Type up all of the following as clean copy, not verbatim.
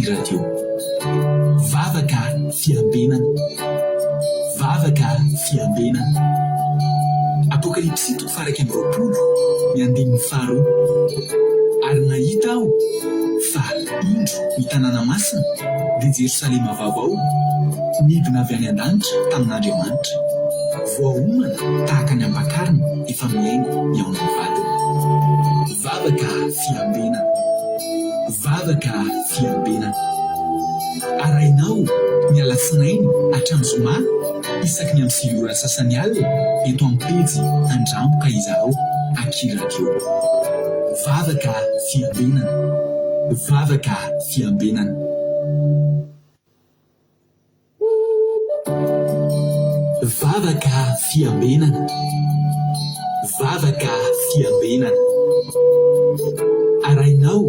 Radio. Vavaka fiambenana. Vavaka fiambenana. Apokalypsy toko faha 21, ny andininy faharoa. Ary nahita aho fa, indro, ny tanàna masina, dia Jerosalema vaovao, nidina avy any an-danitra tamin'Andriamanitra. Voaomana tahaka ny ampakarina efa mihaingo hihaona amin'ny vadiny. Vavaka fiambenana. Vavaka fiambenana. Arahinao ny alatsinainy hatramin'ny zoma isaky ny amin'ny 9 ora sasany alina eto amin'ny pejy Andramo ka izahao Aky Radio. Vavaka fiambenana. Vavaka fiambenana. Vavaka fiambenana. Vavaka fiambenana. Arahinao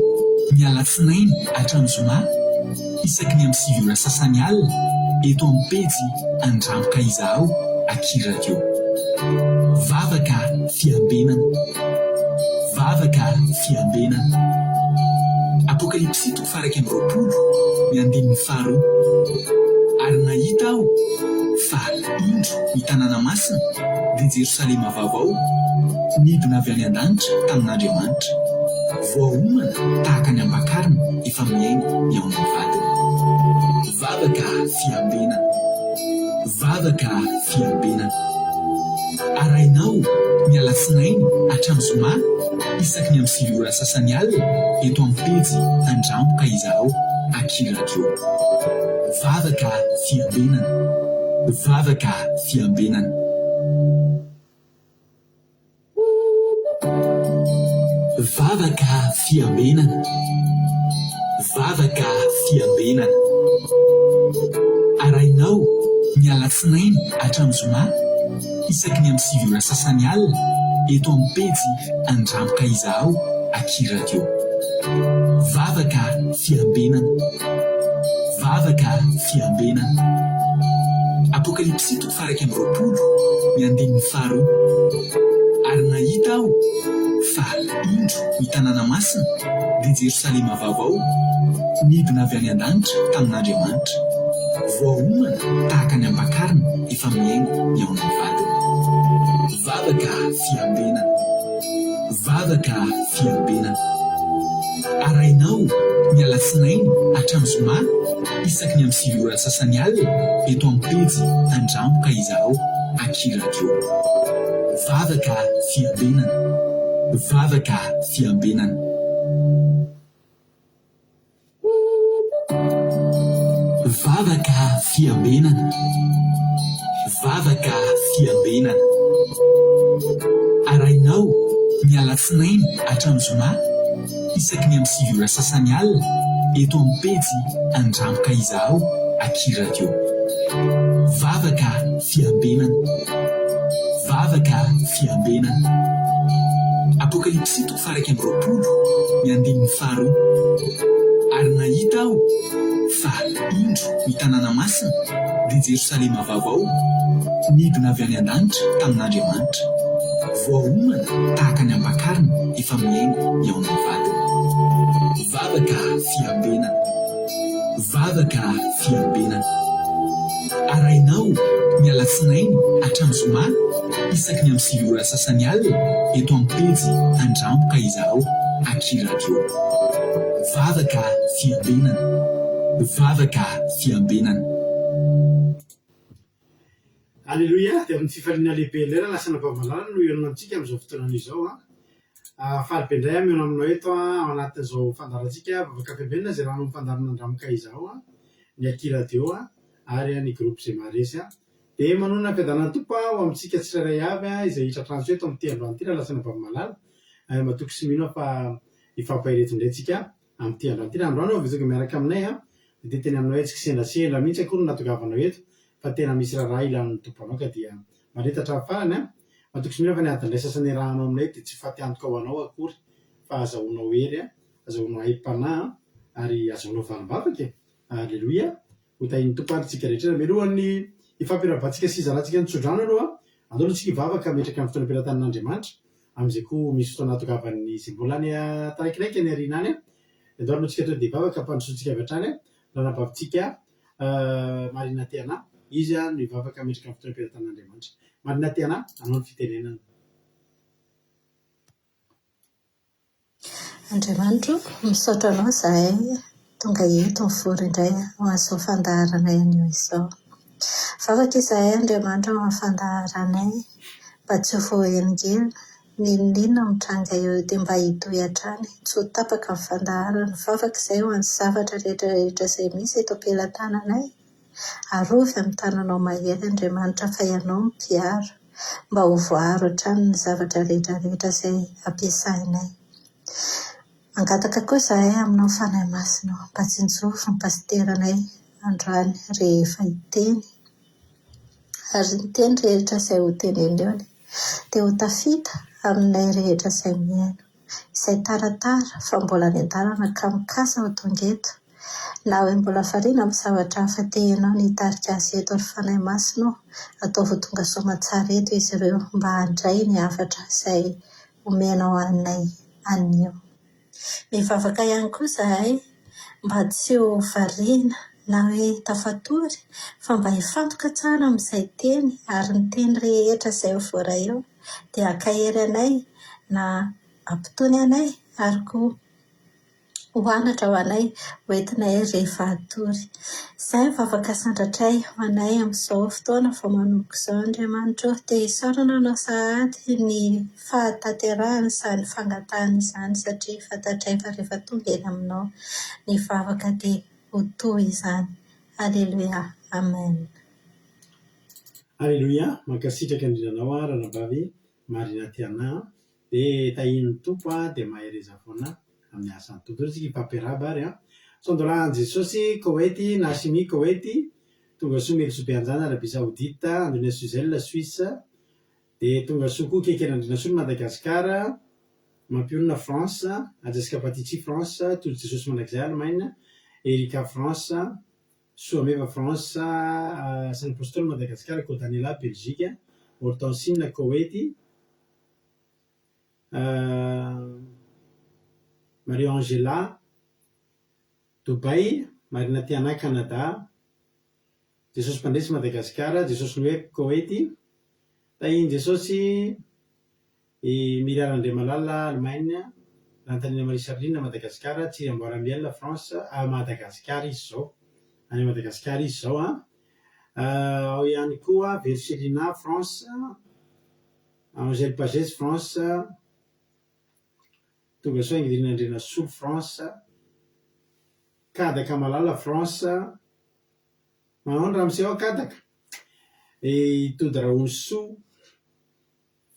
ny alatsinainy hatramin'ny zoma isaky ny amin'ny 9 ora sasany alina eto amin'ny pejy Andramo ka izahao aky radio. Vavaka fiambenana. Vavaka fiambenana. Apokalypsy toko faha 21, ny andininy faharoa. Ary nahita aho fa, indro, ny tanàna masina, dia Jerosalema vaovao, nidina avy any an-danitra tamin'Andriamanitra, voaomana tahaka ny ampakarina efa mihaingo hihaona amin'ny vadiny. Vavaka fiambenana. Vavaka fiambenana. Arahinao ny alatsinainy hatramin'ny zoma isaky ny amin'ny 9 ora sasany alina eto amin'ny pejy Andramo ka izahao Aky Radio. Vavaka fiambenana. Vavaka fiambenana. Vavaka fiambenana. Vavaka fiambenana. Arahinao ny alatsinainy hatramin'ny zoma isaky ny amin'ny 9 ora sasany alina eto amin'ny pejy Andramo ka izahao aky radio. Vavaka fiambenana. Vavaka fiambenana. Apokalypsy toko faha 21, ny andininy faharoa. Ary nahita aho fa, indro, ny tanàna masina, dia Jerosalema vaovao, nidina avy any an-danitra tamin'Andriamanitra, voaomana tahaka ny ampakarina efa mihaingo hihaona amin'ny vadiny. Vavaka fiambenana. Vavaka fiambenana. Arahinao ny alatsinainy hatramin'ny zoma isaky ny amin'ny 9 ora sasany alina eto amin'ny pejy Andramo ka izahao Aky Radio. Vavaka fiambenana. Vavaka fiambenana. Vavaka fiambenana. Vavaka fiambenana. Arahinao ny alatsinainy hatramin'ny zoma isaky ny amin'ny 9 ora sasany alina eto amin'ny pejy Andramo ka izahao aky radio. Vavaka fiambenana. Vavaka fiambenana. Apokalypsy toko faha 21, ny andininy faharoa. Ary nahita aho fa, indro, ny tanàna masina, dia Jerosalema vaovao, nidina avy any an-danitra tamin'Andriamanitra, voaomana tahaka ny ampakarina efa mihaingo hihaona amin'ny vadiny. Vavaka fiambenana. Vavaka fiambenana. Arahinao ny alatsinainy hatramin'ny zoma isaky ny amin'ny 9 ora sasany alina eto amin'ny pejy Andramo ka izahao Aky Radio. Vavaka fiambenana. Vavaka fiambenana. Aleloia! Dia amin'ny fifaliana lehibe indray raha lasa nampahavalalana no hihaonana amintsika amin'izao fotoana izao an! Faly be indray aho mihaona aminao eto an, ao anatin'izao fandaharantsika Vavaka Fiambenana izay rano amin'ny fandaharana Andramo ka izahao an, ny Aky Radio an, ary ny groupe izay maharesy an. Dia manonona ny fiadanan'ny Tompo aho ho amintsika tsirairay avy an, izay hitratrantso eto amin'ity androany ity raha lasa nampahavamalala. Matoky sy mino aho fa hifampahery eto indray tsika amin'ity androany ity. Raha androany aho vao tonga miaraka aminay an, dia teny aminao hoe tsy kisendrasendra mihitsy akory no nahatongavanao eto fa tena misy raharaha ilan'ny Tompo anao ka dia mahareta hatramin'ny farany an. Matoky sy mino aho fa ny adin'ny iray sasany iarahanao aminay dia tsy ho faty antoka ho anao akory fa azahoanao hery an, azahoanao aim-panahy an, ary azahoanao valim-bavaka e. Aleloia. Ho tahin'ny Tompo ary tsika rehetra. Mialohan'ny hifampirahabantsika sy hizarantsika ny tsodrano aloha, andao aloha tsika hivavaka hametraka ny fotoana am-pelatanan'Andriamanitra, amin'izay koa misy fotoana hahatongavan'ny izay mbola any taraikiraiky any aoriana any. Dia andao aloha tsika tonga dia hivavaka hampandrosoantsika avy hatrany ranabavintsika Marina Tiana. Izy no hivavaka hametraka ny fotoana am-pelatanan'Andriamanitra. Marina Tiana, anao ny fitenenana. Andriamanitra o, misaotra Anao izahay tonga eto mivory indray ho an'izao fandaharanay anio izao. Vavaka izahay Andriamanitra ho an'ny fandaharanay mba tsy ho voahelingelina, n'inon'inona mitranga eo dia mba hitohy hatrany, tsy ho tapaka ny fandaharana. Vavaka izahay ho an'ny zavatra rehetra rehetra izay misy eto am-pelatananay. Arovy amin'ny tananao mahery Andriamanitra fa Ianao no mpiaro, mba ho voaaro hatrany ny zavatra rehetra rehetra izay ampiasainay. Mangataka koa izahay aminao Fanahy Masina ô, mba tsinjovy ny pasiteranay androany rehefa hiteny, ary ny teny rehetra izay ho teneniny eo dia ho tafita aminay rehetra izay mihaino. Izay taratara fa mbola any an-dalana ka mikasa ho tonga eto, na hoe mbola variana amin'ny zavatra hafa dia ianao no hitarika azy eto ry Fanahy Masina ô, ataovy ho tonga soamantsara eto izy ireo mba handray ny hafatra izay omenao anay anio. Mivavaka ihany koa izahay mba tsy ho variana na hoe tafatory fa mba hifantoka tsara amin'izay teny ary ny teny rehetra izay ho voaray eo dia hankahery anay na hampitony anay ary koa ho anatra ho anay ho entinay rehefa hatory. Izay ny vavaka sandratray ho anay amin'izao fotoana vao manomboka izao Andriamanitra ô. Dia isaorana Anao sahady ny fahatanterahana izany fangatahana izany satria fantatray fa rehefa tonga eny Aminao ny vavaka dia ho toa izany. Aleloia. Amen. Aleloia, mankasitraka indrindra anao aho ranabavy Marina Tiana a, dia tahian'ny Tompo a, dia mahereza foana amin'ny asan'ny Tompo. Zao tsika hifampiarahaba ary a. Sondolahan'i Jesosy, Koety, Nashimi, Koety, Tongasoa Melisoa Beanjana, Arabie Saoudite, Andriana Suzel, Suisse, dia tongasoa koa Keke Randrianasolo, Madagascar, Mampionona, France, Ajeska Patici, France, Tojo Jesosy Mandrakizay, Allemagne, Erika, France, Soameva, France, Asan'ny Apostoly, Madagascar, Kodanela, Belgique, Hortensine, Koety, Maria Angela, Dubaï, Marina Tiana, Canada, Jesosy Mpandresy, Madagasikara, Jesosy Noely, Koety, Tahian'i Jesosy, I Mira Randriamalala, Allemagne, Rantanina Marie Charline, Madagasikara, Tsiry Amboara Miel, France, ah, Madagasikara izy izao, any Madagasikara izy izao an. Ao ihany koa Vercelina, France, Angèle Pagès, France, Tongasoa Ingrid Andrianasolo, France, Kadaka Malala, France, Manao ny ramose ao Kadaka, i Tody Rahonisoa,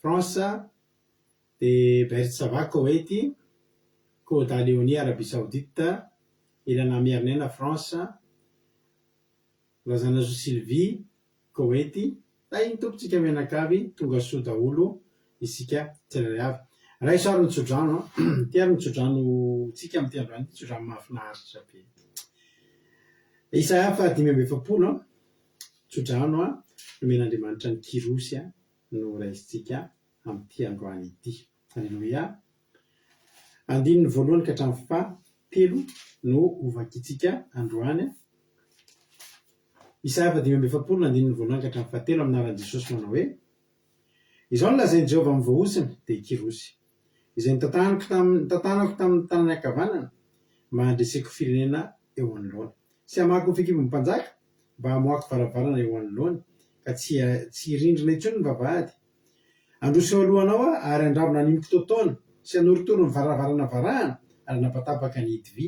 France, dia Bert Sava, Koety, Koda Leonie, Arabie Saoudite, Ilana Miarinena, France, Razanazo Sylvie, Koety, Tahin'ny Tompo tsika mianakavy, tonga soa daholo isika tsirairay avy. Raiso ary ny tsodrano an! Ity ary ny tsodrano tsika amin'ity androany ity, tsodrano mahafinaritra be. Isaia faha 45 an, tsodrano an, nomen'Andriamanitra an'i Kyrosy an, no raisintsika amin'ity androany ity. Aleloia! Andininy voalohany ka hatramin'ny fahatelo no hovakintsika androany. Isaia faha-45 andininy voalohany ka hatramin'ny fahatelo amin'ny anaran'i Jesosy manao hoe, Izao no lazain'i Jehovah amin'ny voahosony, dia i Kyrosy, izay notantaniko tamin'ny notantanako tamin'ny tanany ankavanana, mba handreseko firenena eo anoloany, sy hamahako ny fikibon'ny mpanjaka, mba hamoahako varavarana eo anoloany, ka tsy tsy hirindrina intsony ny vavahady. Handroso eo alohanao aho, ary handravona ny mikitoatoana, sy hanorotoro ny varavarana varahana, ary hanapatapaka ny hidy vy.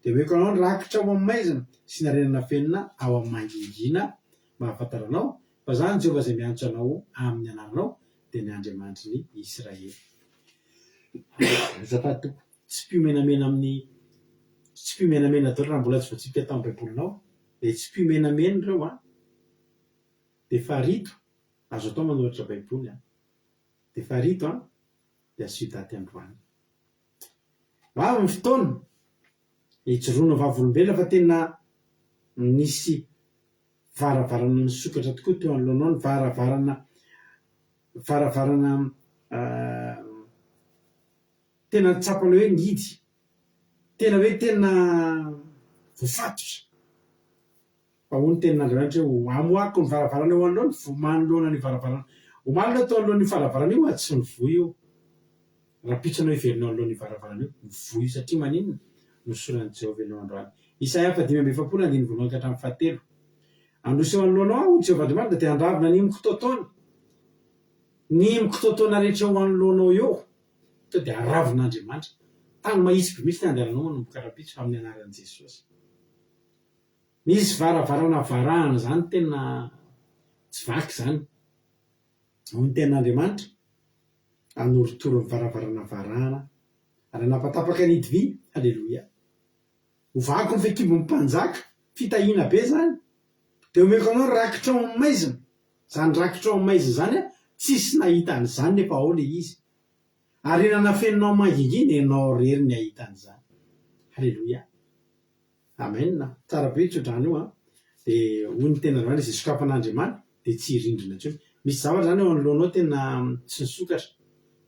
Dia hoeko anao ny rakitra ao amin'ny maizina, sy ny harena nafenina ao amin'ny mangingina, mba hahafantaranao fa Izaho no Jehovah izay miantso anao amin'ny anaranao, dia ny Andriamanitry ny Israely. Azafady tompoko. Tsipiho menamena amin'ny tsipiho menamena daholo raha mbola tsy voatsipika tao amin'ny baibolinao dia tsipiho menamena ireo an! Dia farito, azo atao manoratra baiboly an! Dia farito an! Dia asio daty androany. Ho avy ny fotoana hijoroana vavolombelona fa tena nisy varavarana nisokatra tokoa teo anoloanao, ny varavarana varavarana Tena tsapanao hoe nihidy. Tena hoe tena voafatotra. Fa hoy ny tenin'Andriamanitra hoe, Hamoahako ny varavarana eo anoloany, vao manoloana an'io varavarana. Omaly ianao teo anoloan'io varavarana io, tsy mivoy io. Rahampitso ianao hiverina eo anoloan'io varavarana io, mivoy io. Satria maninona? Nosoran'i Jehovah ianao androany. Isaia faha-45 andininy voalohany ka hatramin'ny fahatelo. Handroso eo anoloanao aho, hoy Jehovah Andriamanitra, dia handravona ny mikitaotaona. Ny mikitaotaona rehetra eo anoloanao eo, to dia haravon'Andriamanitra. Tany mahitsy be mihitsy ny andehananao manomboka rahampitso, amin'ny anaran'i Jesosy. Misy varavarana varahana izany tena tsy vaky izany. Hoy ny tenin'Andriamanitra, Hanorotoro ny varavarana varahana ary hanapatapaka ny hidivy. Haleloia! Hovahako ny fekibon'ny mpanjaka, fitahiana be izany. Dia omeko anao ny rakitra ao amin'ny maizina. Izany rakitra ao amin'ny maizina izany, tsisy nahita an'izany nefa ao ilay izy. Ary ny nanafeninao mangingina, ianao irery ny hahita an'izany. Haleloia! Amen! Tsara be io tsodrano io an! Dia hoy ny tenin'Andriamanitra izay sokafan'Andriamanitra dia tsy hirindrina intsony. Misy zavatra izany eo anoloanao tena tsy nisokatra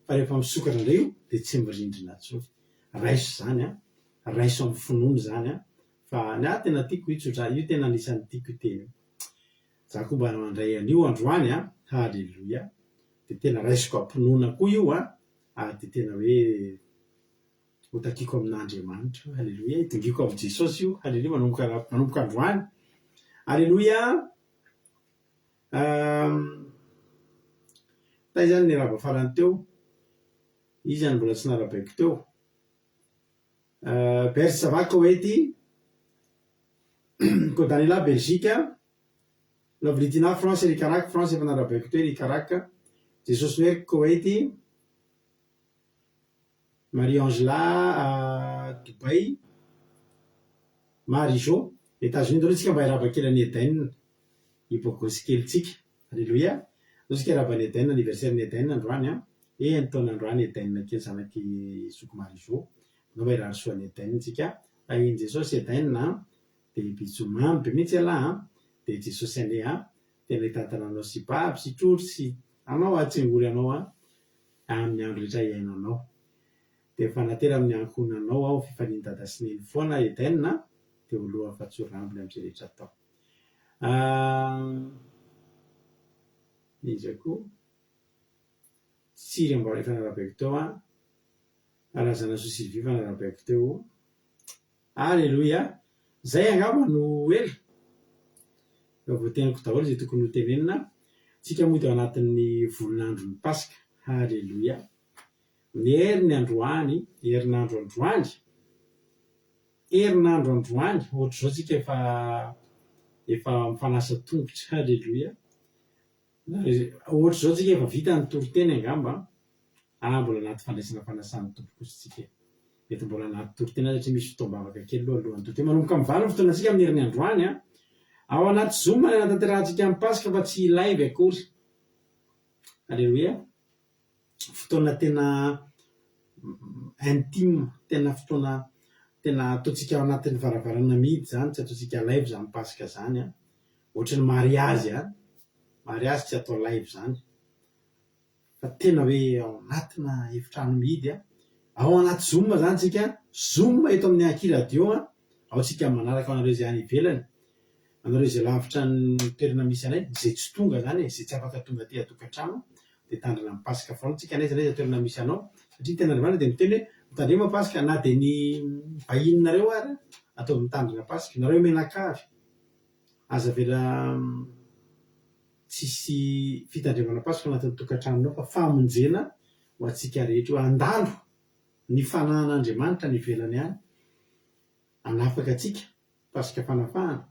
fa rehefa misokatra indray io dia tsy mirindrina intsony. Raiso izany an! Raiso amin'ny finoana izany an! Fa ny ahy tena tiako io tsodrano io tena anisan'ny tiako io teny io. Za koa mba nandray an'io androany an! Haleloia! Dia tena raisiko am-pinoana koa io an! Ary dia tena hoe. Ho takiako amin'Andriamanitra io, haleloia, hidongiko amin'i Jesosy io, haleloia, manomboka manomboka androany, haleloia. Taiza ny rava farany teo? Iza no mbola tsy narabaiko teo? Berthe ça va Koety, Kodanila Belgique, Lovelitina France, Ericarac France efa narabaiko teo Ericarac, Jesosy Noely Koety, Marie Angela Dubai, Marie Jo, Etats-Unis, ndao aloha tsika mba hiarahaba kely an'i Eden, i bôgôsy kelintsika. Aleloia! Ndao tsika hiarahaba an'i Eden, anniversaire-n'i Eden androany an! Enin-taona androany Eden kely zanak'i zoky Marie Jo. Ndao mba hirary soa an'i Eden tsika. Tahian'i Jesosy Eden an! Dia bisous mamy be mihitsy ialahy an! Dia Jesosy anie an! Tena hitantana anao sy hibaby sy hitrotro sy hanao hahatsingory anao an! Amin'ny andro rehetra iainanao. Dia mifanantena amin'ny ankohonanao aho fifalian'i dada sy neny foana Eden a! Dia ho loha fa tsy ho rambony amin'izay rehetra atao. Iza koa? Tsiry amboara efa narabaiko teo an! Razanasoa Sylvie efa narabaiko teo. Aleloia! Zay angamba no ela. Efa voateniko daholo izay tokony ho tenenina. Tsika moa dia ao anatin'ny volon'andron'ny Paska. Aleloia! Ny heriny androany, herinandro androany, herinandro androany, ohatr'izao tsika efa efa mifanasa tongotra. Aleloia! Ohatr'izao tsika efa vita ny toriteny angamba ah mbola anaty fandraisana fanasan'ny Tompo kosa tsika e. Mety mbola anaty toriteny aho satria misy fotoam-bavaka kely aloha alohan'ny toriteny. Manomboka amin'ny valo ny fotoanantsika amin'ny heriny androany an. Ao anaty zoom ny hanatanterahantsika ny Paska fa tsy live akory. Aleloia. Fotoana tena intime, tena fotoana tena ataontsika ao anatin'ny varavarana mihidy izany, tsy ataontsika live izany Paska izany an. Ohatry ny mariazy an! Mariazy tsy atao live zany fa tena hoe ao anatina efitrano mihidy an! Ao anaty zoom zany tsika, zoom eto amin'ny Aky radio an! Ao tsika manaraka ho anareo izay any ivelany, anareo izay lavitra ny toerana misy anay, izay tsy tonga zany e, izay tsy afaka tonga aty an-tokantrano dia tandrina amin'ny Paska foana tsika n'aiza n'aiza toerana misy anao satria ny tenin'Andriamanitra dia miteny hoe mitandrema Paska na dia ny vahininareo ary ataovy mitandrina Paska, nareo mianakavy. Aza avela tsisy fitandremana paska ao anatin'ny tokantranonao fa famonjena ho antsika rehetra io. Handalo ny fanahin'Andriamanitra any ivelany any hanafaka antsika, paska fanafahana,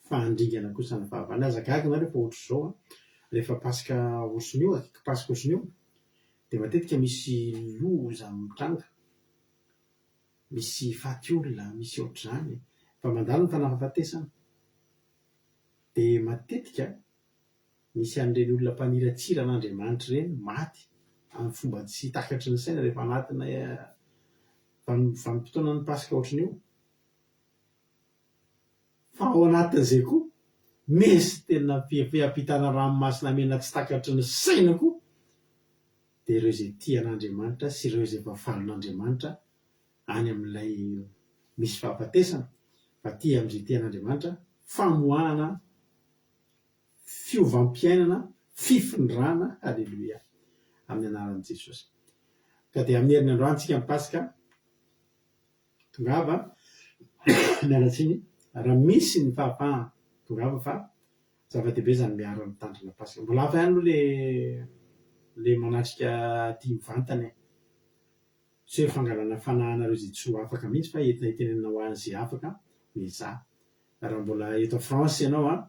fa handringana kosa ny fahavalony. Aza gaga nareo fa ohatr'izao an, rehefa paska ohatrin'io, akaiky paska ohatrin'io dia matetika misy loza mitranga. Misy faty olona, misy ohatr'izany fa mandalo ny fanafafatesana dia matetika misy an'ireny olona mpaniratsira an'Andriamanitra ireny maty amin'ny fomba tsy takatry ny saina rehefa anatina vanim-potoanan'ny Paska ohatran'io. Fa ao anatin'izay koa misy tena fiampitana ranomasina mena tsy takatry ny saina koa dia ireo izay tia an'Andriamanitra sy ireo izay efa valon'Andriamanitra any amin'ilay. misy fahafatesana fa aty amin'izay tia an'Andriamanitra, famoahana, fiovam-piainana, fifindrana, Aleloia, amin'ny anaran'i Jesosy. Ka dia amin'ny heriny androany tsika ny Paska, tongava, miala tsiny, raha misy ny fahafahana, tongava fa zava-dehibe izany miara mitandrina Paska. Mbola hafa ihany aloha le le manatrika aty mivantana e. Tsy hoe fangalana fanahy anareo izay tsy ho afaka mihitsy fa entina hitenenana ho an'izay afaka, miezaha. Raha mbola eto France ianao an,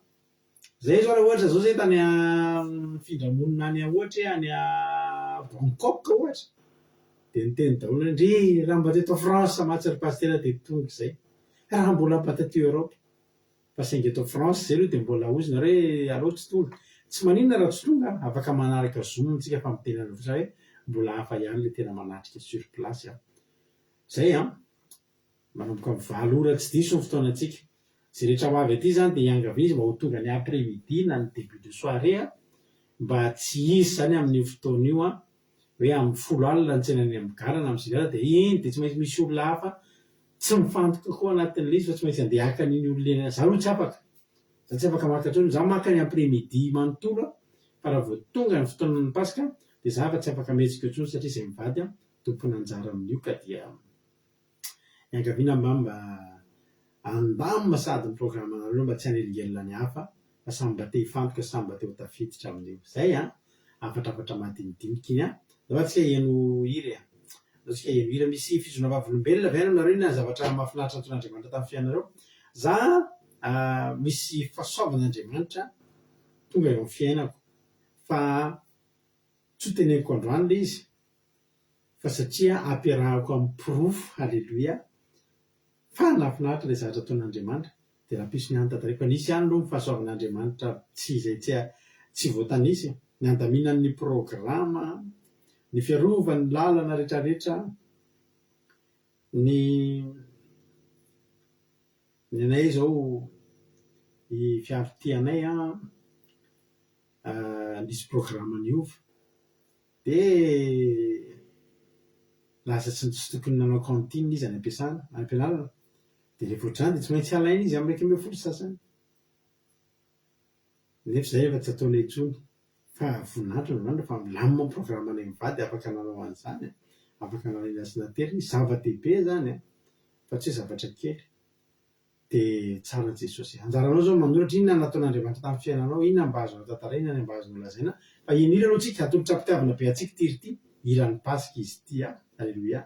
zay zao raha ohatra zao zay tany nifindra monina any ohatra hoe any Bangkok ohatra, dia niteny daholo hoe ndry raha mba teto France mantsy ry pasitera dia tonga izay, raha mbola mba taty Europe, fa saingy eto France zay aloha dia mbola hozy nareo hoe aleo tsy tonga, tsy maninona raha tsy tonga, afaka manaraka zoom tsika fa miteny anareo fotsiny hoe mbola hafa ihany le tena manatrika sur place an, zay an. Manomboka amin'ny valo ora tsy diso ny fotoanantsika. Izay rehetra ho avy aty izany dia hiangavia izy mba ho tonga ny après midi na ny début de soirée an, mba tsy hisy izany amin'io fotoana io an, hoe amin'ny folo alina ny tsena any amin'ny gara na amin'ny sivy alina dia iny dia tsy maintsy misy olona hafa tsy mifantoka koa anatin'ilay izy fa tsy maintsy handeha haka an'iny olona iny, za aloha tsy afaka, za tsy afaka maka intsony, za maka ny après midi manontolo an, fa raha vao tonga ny fotoanan'ny paska dia za efa tsy afaka mihetsika eo intsony satria izay mivady an tompon'anjara amin'io ka dia. Iangaviana mba mba handamina sahady ny programme-nareo mba tsy hanelingelina ny hafa fa samy mba te hifantoka sy samy mba te ho tafiditra amin'io. Zay an! Hafatrafatra madinidinika iny an! Ndao antsika heno hira e! Ndao tsika heno hira. Misy fizoana vavolombelona ve any aminareo? Inona ny zavatra mahafinaritra nataon'Andriamanitra tamin'ny fiainanareo? Za misy fahasoavan'Andriamanitra tonga eo amin'ny fiainako fa tsy ho teneniko androany le izy fa satria ampiarahako amin'ny porofo haleloia fa nahafinaritra ilay zavatra ataon'Andriamanitra dia rahampitso ny hany tantaraiko fa nisy ihany aloha ny fahasoavan'Andriamanitra tsy izay tsy tsy voatanisa e, ny handaminany ny programa, ny fiarovany ny lalana retraretra, ny ny anay izao i fiaro tianay an nisy programa niova. Dia lasa tsy tsy tokony nanao cantine izy any am-piasana, any am-pianarana. Dia rehefa ohatr'izany dia tsy maintsy alaina izy amin'ny 11 sy sasany. Nefa izay efa tsy ataonay intsony. Fa voninahitra Andriamanitra fa milamina ny programme-nay mivady afaka nanao an'izany an, afaka nalaina sy naterina izy. Zava-dehibe izany an, fa tsy hoe zavatra kely. Dia tsara Jesosy. Anjaranao izao ny manoratra inona no nataon'Andriamanitra tamin'ny fiainanao, inona no mba azonao tantaraina, inona no mba azonao lazaina. Fa iny hira aloha tsika, atolotra am-pitiavana be antsika ity hira ity, hiran'ny Paska izy ity an, Aleloia.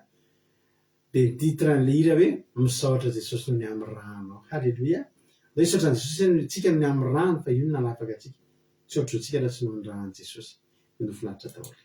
Dia ny titre an'ilay hira hoe, Misaotra Jesosy noho ny amin'ny rànao. Haleloia. Ndao hisaotra an'i Jesosy tsika noho ny amin'ny ràny fa io no nanafaka antsika. Tsy ohatr'izao tsika raha tsy noho ny ràn'i Jesosy. Mino finaritra daholo.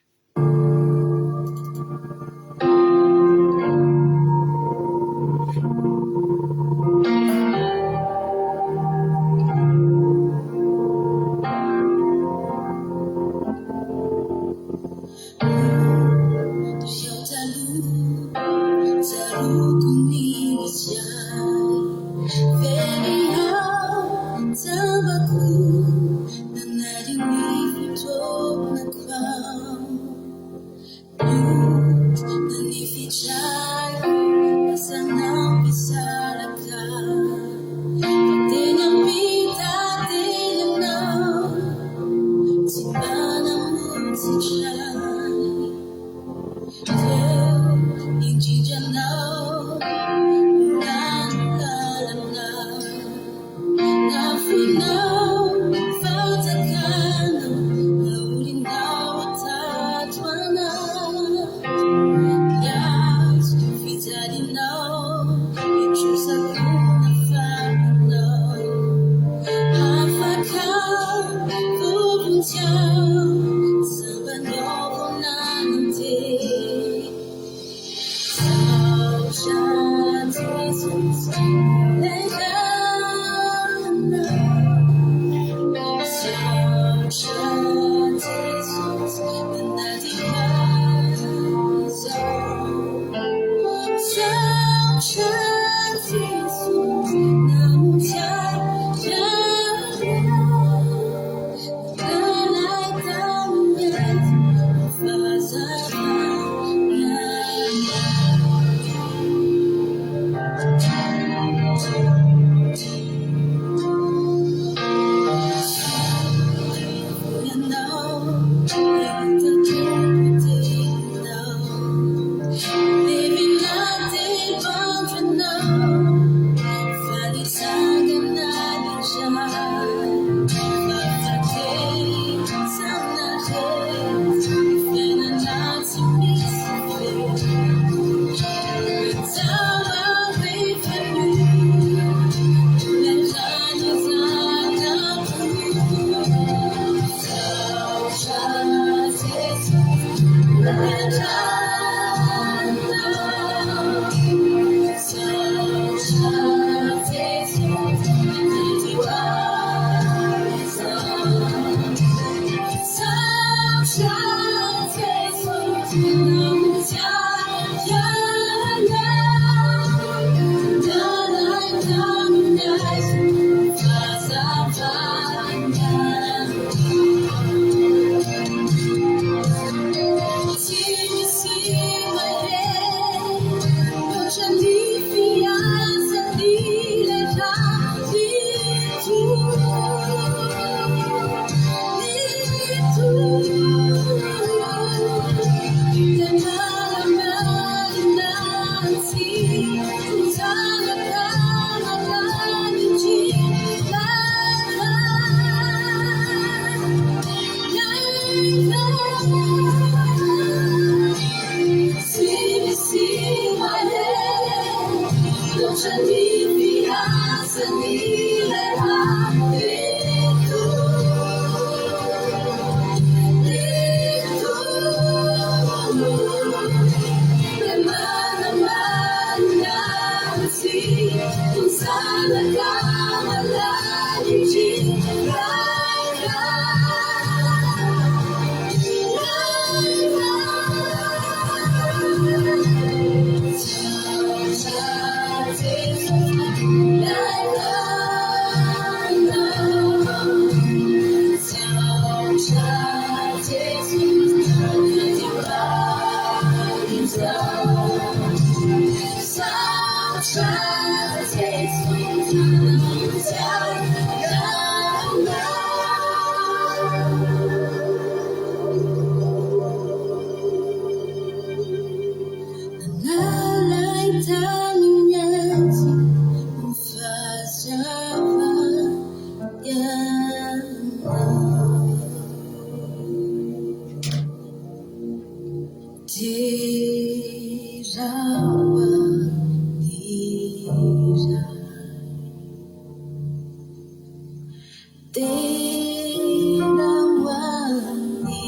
Dera ho an'ny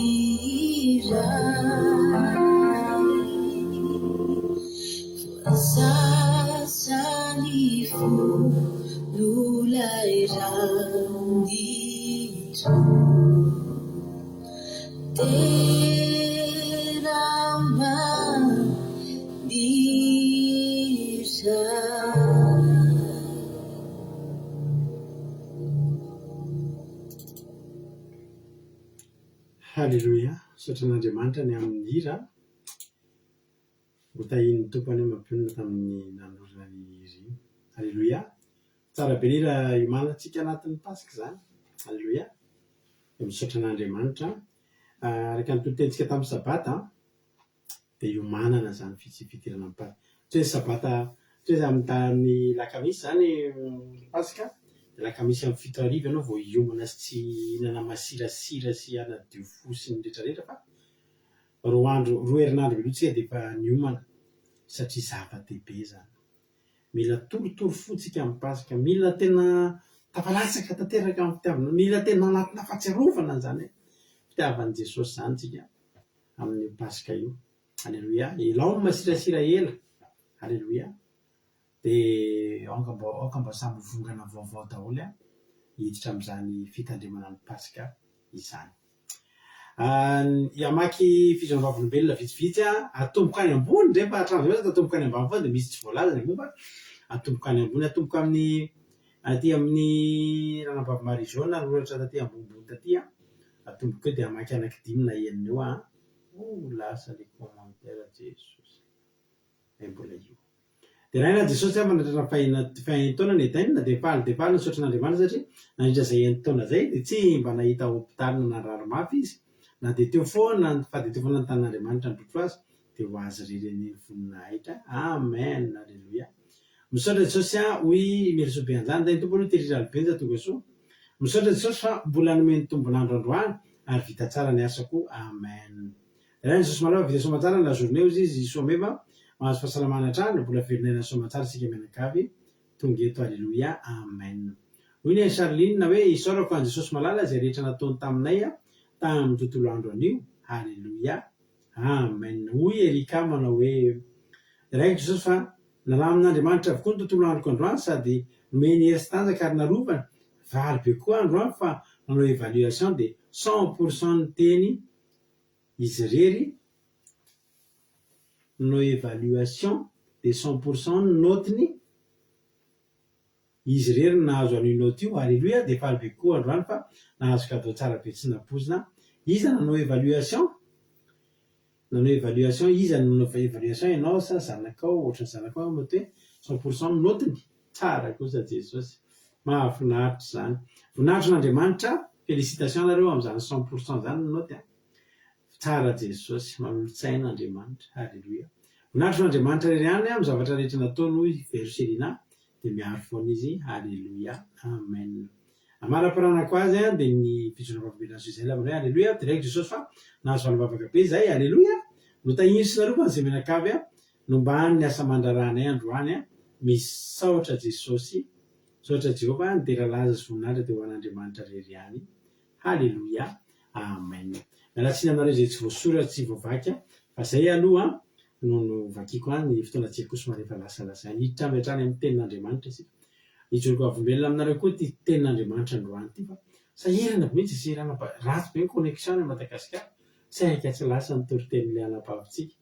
Ray. Voasasa ny fo nolairan'ny Tompo. Dera ho an'ny Ray. Haleloia! Misaotra an'Andriamanitra ny amin'ny hira. Ho tahian'ny Tompo anie mampionona tamin'ny nanorina ny hira iny. Aleloia! Tsara be ny hira iomanantsika anatin'ny Paska izany. Aleloia! Dia misaotra an'Andriamanitra. Araka ny toriteny-tsika tamin'ny Sabata dia iomanana izany fidirana amin'ny Paska. Tsy hoe Sabata, tsy hoe amin'ny amin'ny Lakamisy izany Paska, dia Lakamisy amin'ny 7 hariva ianao vao hiomana sy tsy hihinana masirasira sy hanadio fo sy ny rehetra rehetra fa Roa andro, roa herinandro mialoha tsika dia efa niomana satria zava-dehibe izany. Mila torotoro fo tsika amin'ny Paska, mila tena tafalatsaka tanteraka amin'ny fitiavana, mila tena anatina fahatsiarovana an'izany hoe fitiavan'i Jesosy izany tsika amin'io Paska io. Aleloia. Elao ny masirasira ela. Aleloia. Dia aoka mba aoka mba samy ho vongana vaovao daholo an, hiditra amin'izany fitandremana ny Paska izany. Hamaky fijoroana vavolombelona vitsivitsy aho, atomboka any ambony indray fa hatramin'izay aza atomboka any ambany foana dia misy tsy voalaza ny ambony fa atomboka any ambony, atomboka amin'ny aty amin'ny ranabavy Marie Jo nanoratra taty ambonimbony taty an, atomboka eo dia hamaky anankidimy na enina eo aho an, oh lasa le commentaire Jesosy, hay mbola io. Deraina Jesosy aho fa nahatratra ny fahenin-taona ny Eden dia faly dia faly nisaotra an'Andriamanitra satria nandritra izay enin-taona izay dia tsy mba nahita hopitaly na narary mafy izy na dia teo foana fa dia teo foana ny tanan'Andriamanitra nitrotro azy dia ho azy irery anie ny voninahitra Amen Aleloia Misaotra Jesosy a hoy i Merisoa Beanjany Tahin'ny Tompo aloha Terry Ralibenja tongasoa Misaotra Jesosy fa mbola nomeny tombon'andro androany ary vita tsara ny asako Amen Rainy Jesosy Malala vita soamatsara ny la journée ozy izy Soameva mahazo fahasalamana hatrany mbola velon'aina soamatsara isika mianakavy tonga eto Aleloia Amen Hoy ny an'i Charline hoe isaorako an'i Jesosy Malala izay rehetra nataony taminay tamin'ny tontolo andro anio Aleloia Amen Hoy Ericka manao hoe Raiko Jesosy fa nalamin'Andriamanitra avokoa ny tontolo androko androany sady nomeny hery sy tanjaka ary narovany faly be koa androany fa nanao évaluation dia 100 pour cent ny teny izy irery no évaluation dia 100 pour cent ny naotiny, izy irery no nahazo an'io naoty io, aleloia, dia faly be koa androany fa nahazo cadeau tsara be tsy nampoizina, iza nanao évaluation? Nanao évaluation, iza no nanao évaluation ianao sa zanakao, ohatran'ny zanakao angamba mety hoe 100 pour cent ny naotiny, tsara kosa Jesosy, mahafinaritra izany, voninahitry an'Andriamanitra, félicitations nareo amin'izany 100 pour cent izany ny naoty an. Tsara Jesosy, manolotsaina Andriamanitra. Haleloia. Voninahitro an'Andriamanitra irery ihany amin'ny zavatra rehetra nataony hoy Vero Selina dia miaro foana izy. Haleloia. Amen. Amara-piranako azy dia ny fijoroana vavolombelona Suzelle manao hoe Haleloia, deraiko Jesosy fa nahazo valim-bavaka be izahay. Haleloia. Notahiny sy narovany izay mianakavy nombany ny asa aman-draharahanay androany. Misaotra Jesosy. Misaotra Jehovah. Ny dera laza sy voninahitra dia ho an'Andriamanitra irery ihany. Haleloia Amen. Miala tsiny aminareo izay tsy voasoratra tsy voavaky fa zay aloha no novakiko an, ny fotoanantsika koa somary efa lasa lazaina. Hiditra avy hatrany amin'ny tenin'Andriamanitra isika. Hijoro vavolombelona aminareo koa ity tenin'Andriamanitra androany ity fa sahirana be mihitsy sahirana ba, ratsy be ny connexion any Madagasikara, saika tsy lasa ny toritenin'ilay anabavintsika.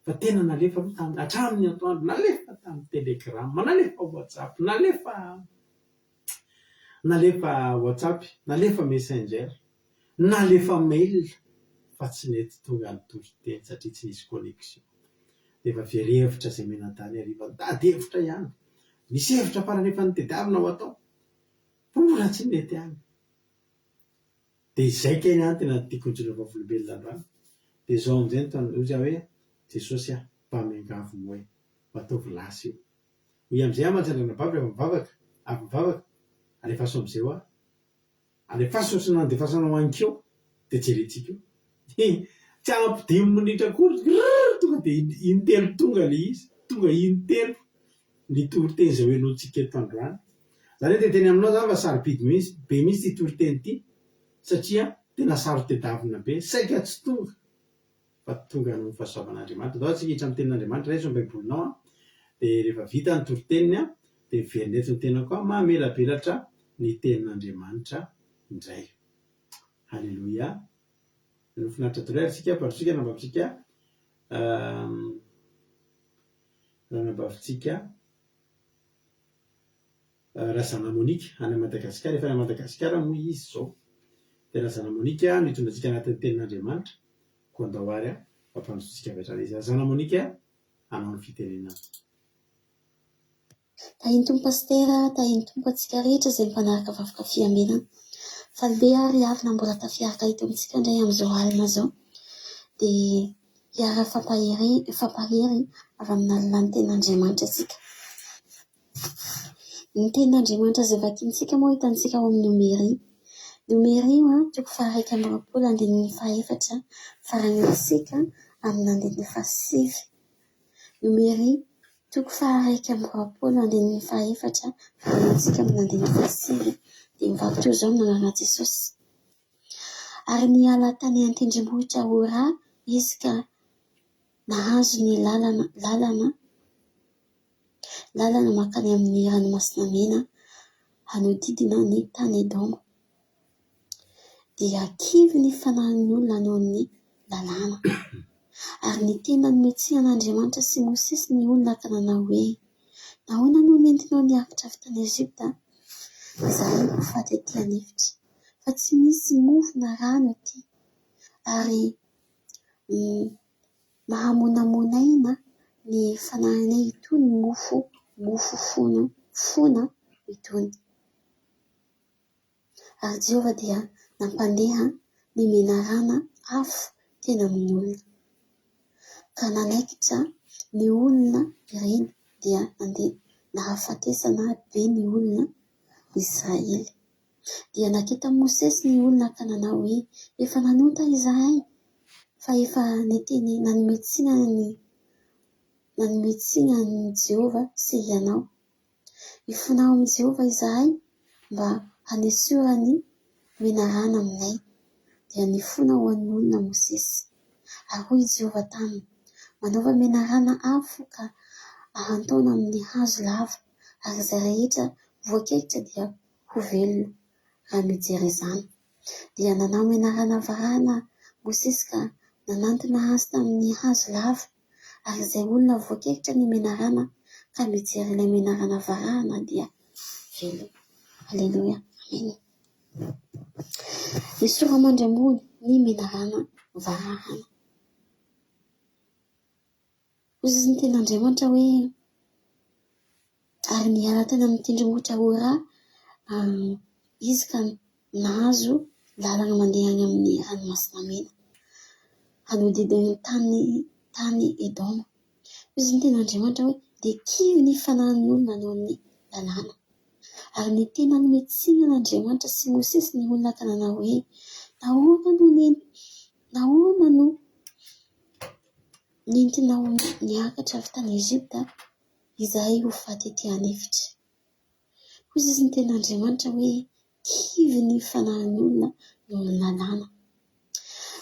Fa tena nalefa aloha tamin'ny hatramin'ny atoandro, nalefa tamin'ny telegram, nalefa whatsapp, nalefa Nalefa WhatsApp, nalefa Messenger, nalefa mail fa tsy nety tonga ny toriteny satria tsy nisy connexion. Dia efa very hevitra izay mianadahy ny hariva, nitady hevitra ihany. Nisy hevitra farany efa notediavina ho atao fa mbola tsy nety ihany. Dia izay kay ny ahy tena tiako hijoroana vavolombelona androany. Dia izao amin'izay no tany, hoy aho hoe, Jesosy ah, mba miangavy moa e, mba ataovy lasa io. Hoy amin'izay aho mantsy andranabavy rehefa mivavaka, avy mivavaka, alefaso amin'izay hoa, alefaso ohatry ny nandefasanao ankeo dia jerentsika eo. He, tsy ampy dimy minitra akory, grrr, tonga dia intelo tonga ilay izy, tonga intelo ny toriteny izay ho henointsika eto androany. Zany hoe te hiteny aminao zany fa sarobidy mihitsy be mihitsy ity toriteny ity satria tena saro-tedavina be, saika tsy tonga fa tonga noho ny fahasoavan'Andriamanitra. Andao tsika hiditra amin'ny tenin'Andriamanitra, raiso ny baibolinao an, dia rehefa vita ny toriteniny an, dia miverina eto ny tenako an, mamelabelatra ny tenin'Andriamanitra indray. Haleloia. Nofinaritra daholo ary tsika, ampandrosoika anambavintsika, ranambavintsika. Razana Monica any Madagasikara, efa any Madagasikara moa izy izao. Dia Razana Monica no hitondra antsika anatin'ny tenin'Andriamanitra, koa andao ary hampandrosoantsika avy hatrany izy. Razana Monica, hanao ny fitenenana. Tahin'ny Tompo Pasitera, tahin'ny Tompo antsika rehetra izay mpanaraka vavoka fiambenana. Faly be aho ry havana mbola tafiaraka eto amintsika indray amin'izao alina izao. Dia hiara-fampahery fampahery avy amin'ny alalan'ny tenin'Andriamanitra isika. Ny tenin'Andriamanitra izay vakintsika moa hitantsika ao amin'ny Nomery. Nomery toko faha-21 andininy fahaefatra faranantsika amin'ny andininy fahasivy. Nomery toko faha-21 andininy fahaefatra faranantsika amin'ny andininy fahasivy dia mivaky toy izao ny anaran'i Jesosy. Ary niala tany an-tendrombohitra Hora izy ka nahazo ny lalana lalana lalana mankany amin'ny Ranomasina Mena hanodidina ny tany Edoma. Dia kivy ny fanahin'ny olona noho ny lalàna. Ary niteny nanome tsiny an'Andriamanitra sy Mosesy ny olona ka nanao hoe, Nahoana no nentinao niakatra avy tany Egypta izahay ho faty aty an'efitra, fa tsy misy mofo na rano aty, ary Mahamonamonaina ny fanahinay itony mofo mofo fono foana itony. Ary Jehovah dia nampandeha ny menarana afo teny amin'ny olona. Ka nanaikitra ny olona ireny dia nandeha nahafatesana be ny olona Israely. Dia naketa Mosesy ny olona ka nanao hoe, Efa nanota izahay, fa efa niteny nanome tsiny an'i nanome tsiny an'i Jehovah sy ianao. Hifona ao amin'i Jehovah izahay mba hanesorany menarana aminay. Dia nifona ho an'ny olona Mosesy. Ary hoy i Jehovah taminy, Manaova menarana afo ka ahantaona amin'ny hazo lava, ary izay rehetra voakaikitra dia ho velona raha mijery izany. Dia nanao menarana varahina Mosesy ka nanantona azy tamin'ny hazo lava, ary izay olona voakaikitra ny menarana ka mijery ilay menarana varahina dia velona. Aleloia. Amena. Ny sora-mandry ambony ny menarana varahana. Hoy izy ny tenin'Andriamanitra hoe, Ary niala tany amin'ny tendrombohitra Hora izy ka nahazo lalana mandeha any amin'ny Ranomasina Mena, hanodidina ny tany tany Edoma. Hoy izy ny tenin'Andriamanitra hoe, Dia kivy ny fanahin'ny olona noho ny lalàna. Ary niteny nanome tsiny an'Andriamanitra sy Mosesy ny olona ka nanao hoe, Nahoana no nahoana no Nentinao niakatra avy tany Egypta izahay ho faty ety an'efitra. Hoy izy ny tenin'Andriamanitra hoe kivy ny fanahin'ny olona noho ny lalàna.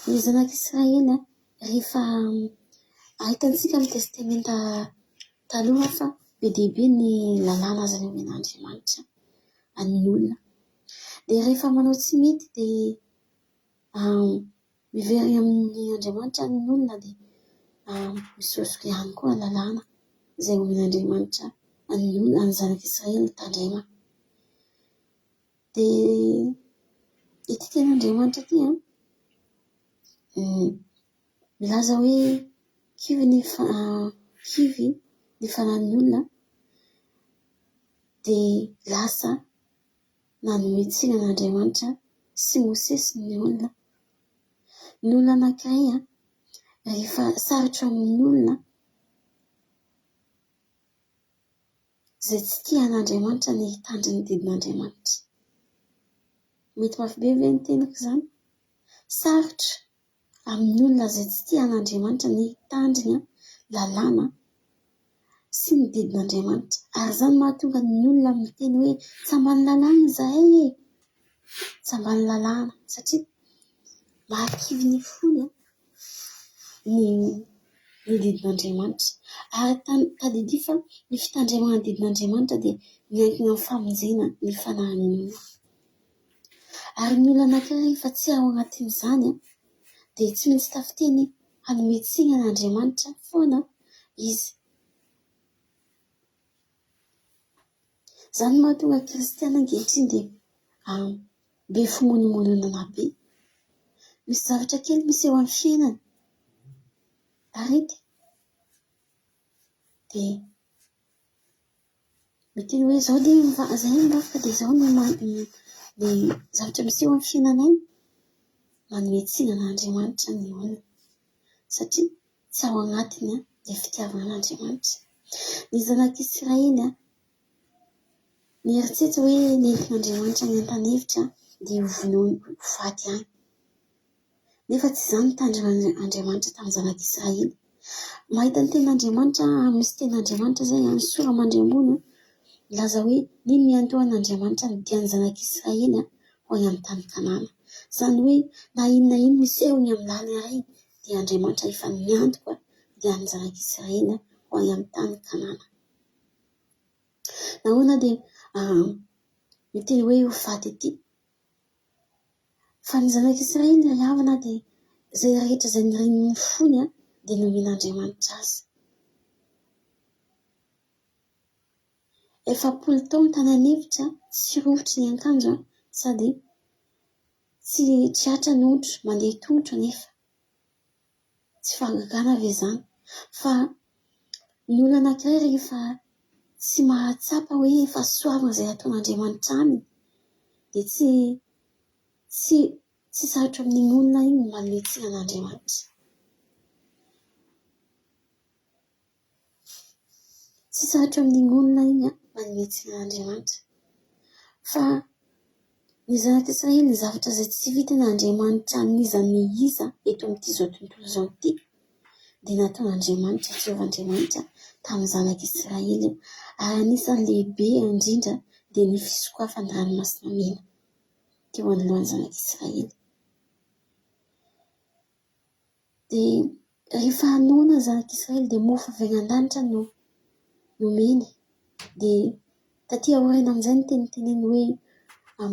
Ny zanak'Israely rehefa ahitantsika amin'ny Testamenta Taloha fa be dia be ny lalàna izay nomen'Andriamanitra an'ny olona. Dia rehefa manao tsy mety dia Miverina amin'ny Andriamanitra ny olona dia misosoka ihany koa ny lalàna izay omen'Andriamanitra an'ny olona, an'ny zanak'Israely tandremana. Dia ity tenin'Andriamanitra ity an, milaza hoe kivy ny kivy ny fanahin'ny olona dia lasa nanome tsiny an'Andriamanitra sy Mosesy ny olona. Ny olona anankiray rehefa sarotra amin'ny olona izay tsy tia an'Andriamanitra ny hitandrina ny didin'Andriamanitra. Mety mafy be ve ny teniko izany? Sarotra amin'ny olona izay tsy tia an'Andriamanitra ny hitandrina lalàna. sy ny didin'Andriamanitra. Ary izany mahatonga ny olona miteny hoe tsy ambany lalàna izahay e! Tsy ambany lalàna satria mahakivy ny fony ny ny didin'Andriamanitra. Ary tadidio fa ny fitandremana ny didin'Andriamanitra dia miankina amin'ny famonjena ny fanahin'ny olona. Ary ny olona anankiray rehefa tsy ao anatin'izany dia tsy maintsy tafiteny hanome tsiny an'Andriamanitra foana izy. Izany no mahatonga ny kristiana ankehitriny dia be fimonomononana be. Misy zavatra kely miseho amin'ny fiainany, aretina, dia miteny hoe izao dia izay mivavaka dia izao no ny zavatra miseho amin'ny fiainanay. Manome tsiny an'Andriamanitra ny olona satria tsy ao anatiny ilay fitiavana an'Andriamanitra. Ny zanak'Israely nieritreritra hoe nentin'Andriamanitra any an-tany efitra dia ho vonoiny ho faty any. Nefa tsy izany no tanjon'Andriamanitra tamin'ny zanak'Israely. Mahita ny tenin'Andriamanitra, misy tenin'Andriamanitra izay any Soramandry ambony, milaza hoe nino ny niantohan'Andriamanitra ny dian'ny zanak'Israely ho any amin'ny tany Kanana. Izany hoe na inona na inona miseho eny amin'ny lalana iray dia Andriamanitra efa niantoka dia ny zanak'Israely ho any amin'ny tany Kanana. Nahoana dia miteny hoe ho faty ety? Fa ny zanak'Israely ry havana dia izay rehetra izay nirian'ny fony dia nomen'Andriamanitra azy. 40 taona tany an'efitra, tsy rovitry ny akanjo sady tsy triatra ny ondry, mandeha tongotra anefa. Tsy fahagagana ve izany? Fa ny olona anankiray rehefa tsy mahatsapa hoe fahasoavana izay ataon'Andriamanitra aminy dia tsy tsy tsy sarotra amin'iny olona iny ny manome tsiny an'Andriamanitra. Tsy sarotra amin'iny olona iny manome tsiny an'Andriamanitra. Fa ny zanak'Israely ny zavatra izay tsy vitan'Andriamanitra an'iza n'iza eto amin'ity izao tontolo izao ity dia nataon'Andriamanitra, Jehovah Andriamanitra, tamin'ny zanak'Israely ary anisan'ny lehibe indrindra dia ny fisokafan'ny ranomasina mena teo anoloan'ny zanak'Israely. Dia rehefa noana ny zanak'Israely dia mofo avy any an-danitra no nomeny. Dia taty aoriana amin'izay no teniteneny hoe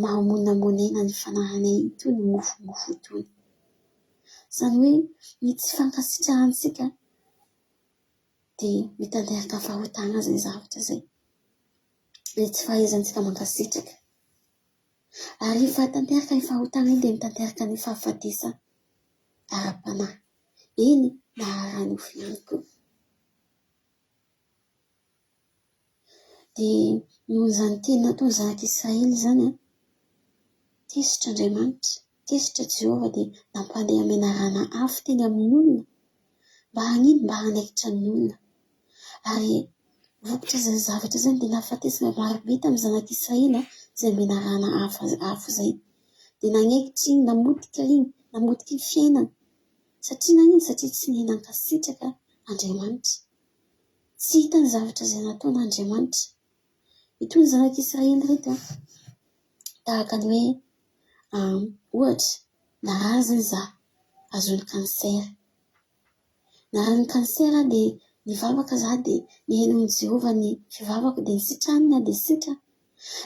mahamonamonaina ny fanahinay itony mofomofo itony. Izany hoe ny tsy fankasitrahantsika dia mitanteraka fahotana izay zavatra izay. Ny tsy fahaizantsika mankasitraka. Ary rehefa tanteraka iny fahotana iny dia mitanteraka ny fahafatesana ara-panahy, eny na ara-nofo ihany koa. Dia noho izany teny nataon'ny zanak'Israely izany, tezitra Andriamanitra, tezitra Jehovah dia nampandeha menarana afo teny amin'ny olona mba hanino? Mba hanaikitra ny olona. Ary vokatra izany zavatra izany dia nahafatesana marobe tamin'ny zanak'Israely izay menarana afo izay. Dia nanaikitra iny, namotika iny, namotika ny fiainana. Satria naninona? Satria tsy niaina ankasitraka Andriamanitra. Tsy hita ny zavatra izay nataon'Andriamanitra. Itony zanak'Israely ireto an, tahaka ny hoe ohatra, narary izany izaho, azon'ny cancer. Nararin'ny cancer aho dia nivavaka izaho dia nihainoan'i Jehovah ny fivavako dia nisitraniny aho dia sitrana.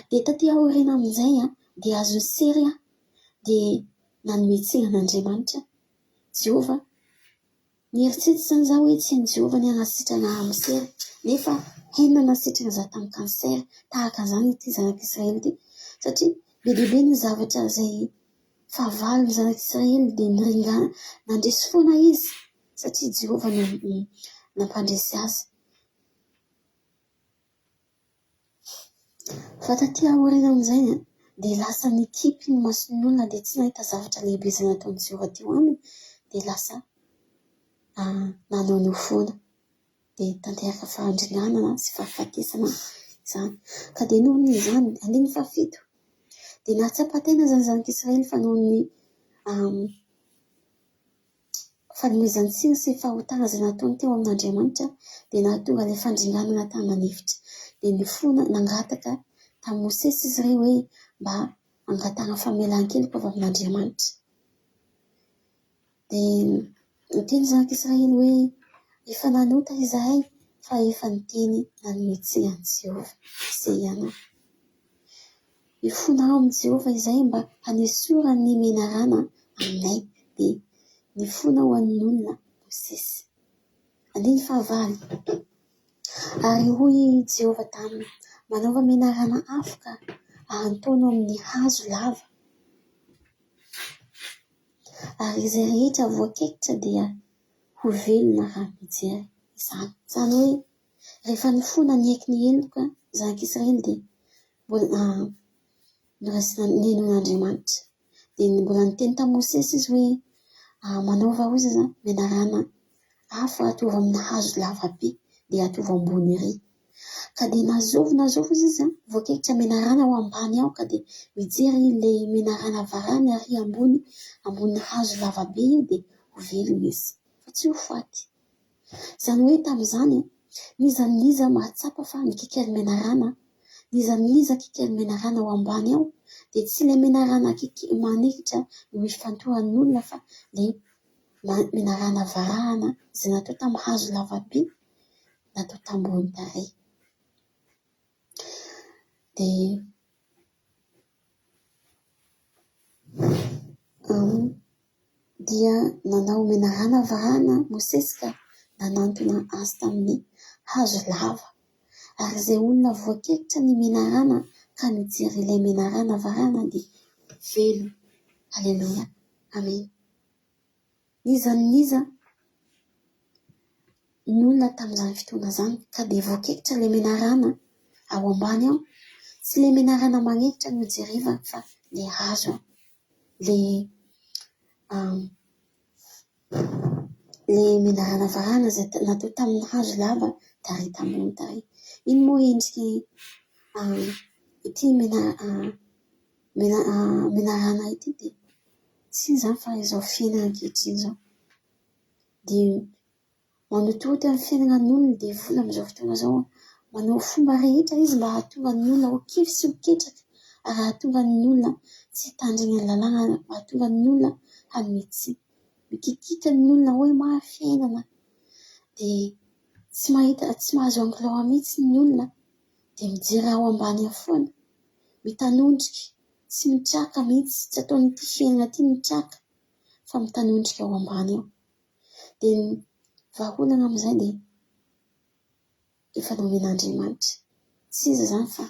Dia taty aoriana amin'izay an, dia azon'ny sery aho dia nanome tsiny an'Andriamanitra aho. Jehovah, nieritreritra izany izaho hoe tsy hain'i Jehovah ny hanasitrana ahy amin'ny sery, nefa hainy nanasitrana izaho tamin'ny cancer. Tahaka an'izany ity zanak'Israely ity, satria be dia be ny zavatra izay Fahavalon'ny zanak'Israely dia niringana, nandresy foana izy satria Jehovah no nampandresy azy. Fa taty aoriana amin'izay dia lasa nikipy ny mason'ny olona dia tsy nahita zavatra lehibe izay nataon'i Jehovah teo aminy dia lasa nanaonao foana. Dia tanteraka fahandringanana sy fahafatesana izany. Ka dia noho ny izany, andininy fahafito, dia nahatsapa tena izany zanak'Israely fa noho ny. fanomezan-tsiny sy fahotana izay nataony teo amin'Andriamanitra dia nahatonga ilay fandringanana tany an'efitra. Dia nifona nangataka tamin'i Mosesy izy ireo hoe mba hangatahana famelan-keloka avy amin'Andriamanitra. Dia niteny ny zanak'Israely hoe, Efa nanota izahay fa efa niteny nanome tsiny an'i Jehovah. Izay ihany. Mifona ao amin'i Jehovah izahay mba hanesorany ny menarana aminay. Dia nifona ho an'ny olona Mosesy. Andininy fahavalo. Ary hoy i Jehovah taminy, Manaova menarana afo ka ahantono amin'ny hazo lava. Ary izay rehetra voakekitra dia ho velona raha mijery izany. Izany hoe rehefa nifona niaiky ny heloka ny zanak'Israely dia mbola noraisina ninoan'Andriamanitra. Dia mbola niteny tamin'i Mosesy izy hoe manaova hozy izy menarana afo ataovy amin'ny hazo lava be dia ataovy ambony ery. Ka dia na zovy na zovy hozy izy voakekitra menarana ao ambany ao ka dia mijery ilay menarana varany ary ambony ambonin'ny hazo lava be io dia ho velona izy fa tsy ho faty. Izany hoe tamin'izany, n'iza n'iza mahatsapa fa mikiky ny menarana, n'iza n'iza kiky ny menarana ao ambany ao, dia tsy ilay menarana kiky manekitra no ifantohan'ny olona fa ilay menarana varahana izay natao tamin'ny hazo lavabe natao tambony tarehy. Dia Dia nanao menarana varahana Mosesy ka nanantona azy tamin'ny hazo lava. Ary izay olona voakekitra ny menarana ka nijery ilay menarana varahana dia velona. Aleloia. Amena. N'iza n'iza ny olona tamin'izany fotoana izany ka dia voakekitra ilay menarana ao ambany ao. Tsy ilay menarana manekitra no jerevana fa ilay hazo, ilay ilay menarana varahana izay natao tamin'ny hazo lava tary tambony tary. Iny moa endriky ity menarana ity dia tsy inona izany fa izao fiainana ankehitriny izao. Dia manotohoto amin'ny fiainana ny olona devoly amin'izao fotoana izao. Manao fomba rehetra izy mba hahatonga ny olona ho kivy sy ho ketraka ary hahatonga ny olona tsy hitandrina ny lalàna, hahatonga ny olona hanome tsiny. Mikikika ny olona hoe mafy fiainana dia tsy mahita, tsy mahazo anglais mihitsy ny olona dia mijery ao ambany ao foana, mitanondrika, tsy mitraka mihitsy, tsy ataon'ity fiainana ity mitraka fa mitanondrika ao ambany ao. Dia ny vahaolana amin'izay dia efa nomen'Andriamanitra. Tsy iza izany fa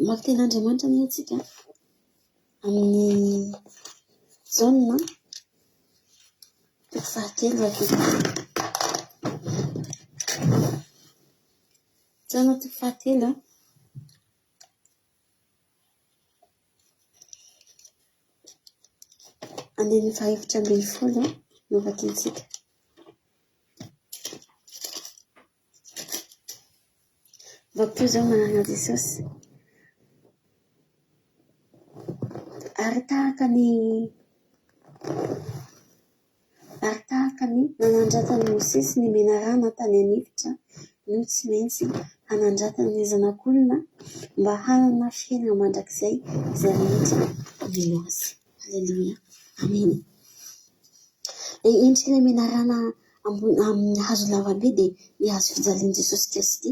maka tenin'Andriamanitra anie isika amin'ny Jaona toko fahatelo vakiko. Jaona toko fahatelo. Andininy faha-14 no vakintsika. Vakio izao manaraka Jesosy. Ary tahaka ny Ary tahaka ny nanandratan'i Mosesy ny menarana tany an'efitra no tsy maintsy hanandratany ny Zanak'olona mba hanana fiainana mandrakizay izay rehetra mino Azy. Haleloia. Amena. Ilay endrik'ilay menarana ambony amin'ny hazo lavabe dia ny hazo fijalian'i Jesosy Kristy.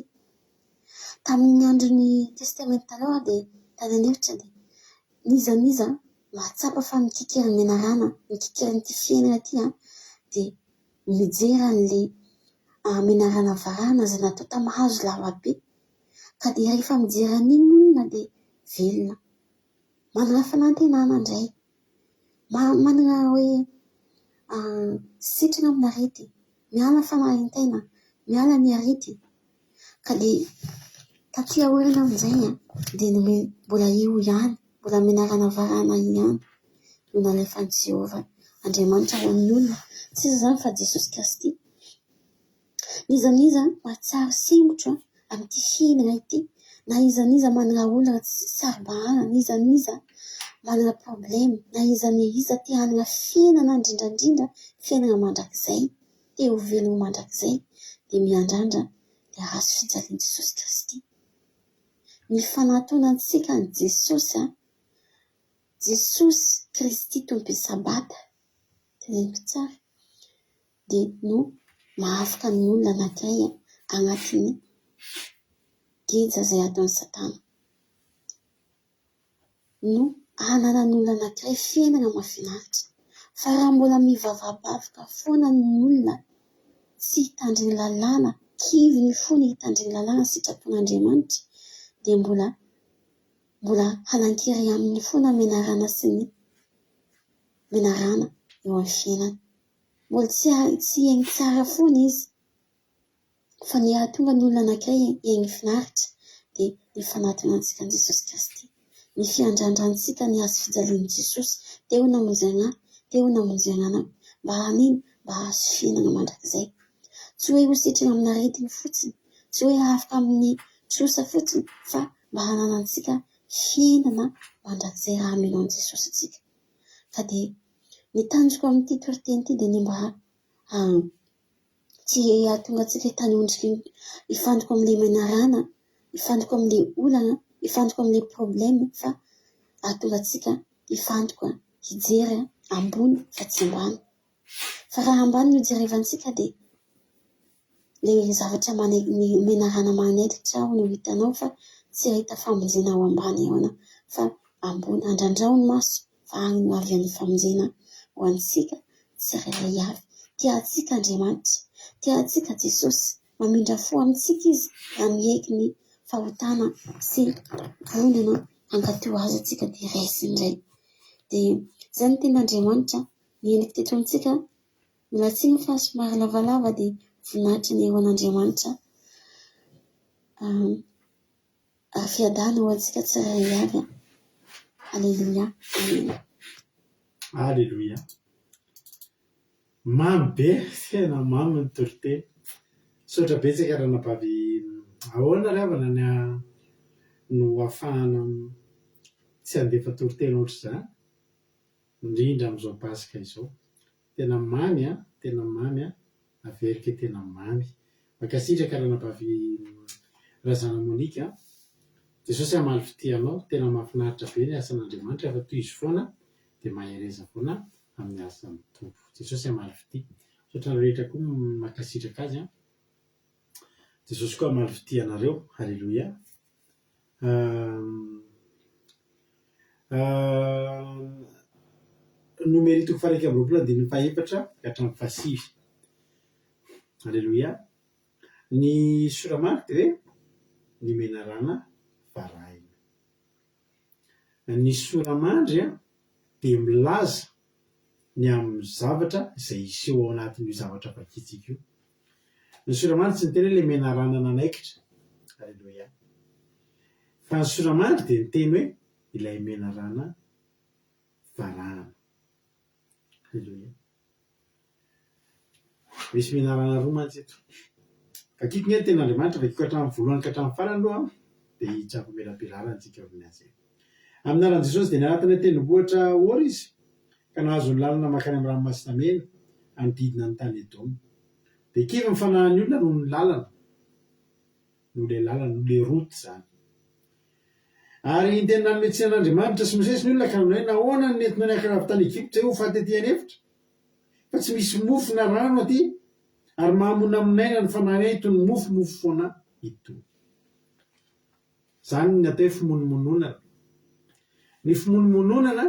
Tamin'ny andron'ny Testamenta Taloha dia tany an'efitra dia n'iza n'iza mahatsapa fa mikikiry ny menarana, mikikiry an'ity fiainana ity an, dia mijery an'ilay menarana varahana izay natao tamin'ny hazo lava be. Ka dia rehefa mijery an'iny ny olona dia velona. Manana fanantenana indray. Manana hoe sitrana amin'ny aretina, miala fanahintaina, miala ny aretina. Ka dia taty aoriana amin'izay dia nomena, mbola io ihany, mbola menarana varahana io ihany no nalefan'i Jehovah Andriamanitra ho an'ny olona. Tsy iza izany fa Jesosy Kristy. N'iza n'iza mahatsiaro sempotra amin'ity fiainana ity, na iza n'iza manana olana tsy saro-bahana, n'iza n'iza manana problème, na iza n'iza te hanana fiainana indrindra indrindra fiainana mandrakizay. te ho velogno mandrakizay dia miandrandra ilay hazo fijalian'i Jesosy Kristy. Ny fanatonantsika an'i Jesosy, Jesosy Kristy Tompon'ny Sabata, teneniko tsara, dia no mahafaka ny olona anankiray agnatin'ny geja izay ataon'i Satana. No hananan'ny olona anankiray fiainana mahafinaritra. Fa raha mbola mivavabavaka foana ny olona tsy hitandriny lalàna, kivy ny fony hitandriny lalàna sitrapon'Andriamanitra, dia mbola mbola hanan-kery aminy foana menarana sy ny menarana eo amin'ny fiainany. Mbola tsy tsy hiaino tsara foana izy. Fa ny hahatonga ny olona anankiray hiaino finaritra dia ny fanatonantsika an'i Jesosy Kristy. Ny fiandrandrantsika ny hazo fijalian'i Jesosy, teo namonjena ahy, teo namonjena anao, mba hanino? Mba hahazo fiainana mandrakizay. Tsy hoe ho sitrana amin'ny aretina fotsiny, tsy hoe hahafaka amin'ny trosa fotsiny, fa mba hananantsika fiainana mandrakizay raha mino an'i Jesosy isika. Ka dia ny tanjoko amin'ity toriteny ity dia ny mba tsy hahatonga antsika hitanondrika hifantoka amin'ilay menarana, hifantoka amin'ilay olana, hifantoka amin'ilay problème fa hahatonga antsika hifantoka hijery ambony fa tsy ambany. Fa raha ambany no jerevantsika dia ilay zavatra menarana manaikitra ao no hitanao fa tsy hahita famonjena ao ambany ao ianao fa ambony. Andrandrao ny maso fa any no avian'ny famonjena ho antsika tsirairay avy. Tia antsika Andriamanitra, tia antsika Jesosy, mamindra fo amintsika Izy raha miaiky ny fahotana sy vonona hankatò Azy antsika dia raisiny indray. Dia izay no tenin'Andriamanitra niainako teto amintsika. Miala tsiny fa somary lavalava dia voninahitra ny ho an'Andriamanitra. Ary fiadana ho antsika tsirairay avy. Aleloia. Amena. Aleloia. Mamy be, tena mamy ny toriteny. Misaotra betsaka ranabavy Ahoana ry havana ny no ahafahana tsy handefa toriteny ohatr'izany? Indrindra amin'izao Paska izao. Tena mamy an, tena mamy an, averiko hoe tena mamy. Mankasitraka ranabavy Razana Monica an. Jesosy hamaly fitia anao, tena mahafinaritra be ny asan'Andriamanitra fa tohizo foana dia mahereza foana amin'ny asan'ny Tompo. Jesosy hamaly fitia. Misaotra anareo rehetra koa mankasitraka azy an. Jesosy koa hamaly fitia anareo. Haleloia. Nomery toko faha 21 andininy fahaefatra ka hatramin'ny fahasivy. Aleloia. Ny sora-marika dia hoe ny menarana varahina. Ny sora-mandry dia milaza ny amin'ny zavatra izay hiseho ao anatin'io zavatra vakintsika io. Ny sora-mandry tsy niteny hoe ilay menarana nanaikitra. Aleloia. Fa ny sora-mandry dia niteny hoe ilay menarana varahana. Aleloia. Misy menarana roa mantsy eto. Vakiko nge ny tenin'Andriamanitra, vakiko hatramin'ny voalohany ka hatramin'ny farany aloha dia hitsabo melabelarana tsika ao amin'izay. Amin'ny anaran'i Jesosy dia niala tany an-tendrombohitra Hora izy ka nahazo ny lalana mankany amin'ny Ranomasina Mena, hanodidina ny tany Edoma. Dia kivy ny fanahin'ny olona noho ny lalana, noho ilay lalana, noho ilay route izany. Ary niteny nanome tsiny an'Andriamanitra sy Mosesy ny olona ka nanao hoe, Nahoana no nentinao niakatra avy tany Egypta izay ho faty aty an'efitra? Fa tsy misy mofo na rano aty, ary mahamonamonaina ny fanahinay itony mofomofo foana itony. Izany ny atao hoe fimonomononana. Ny fimonomononana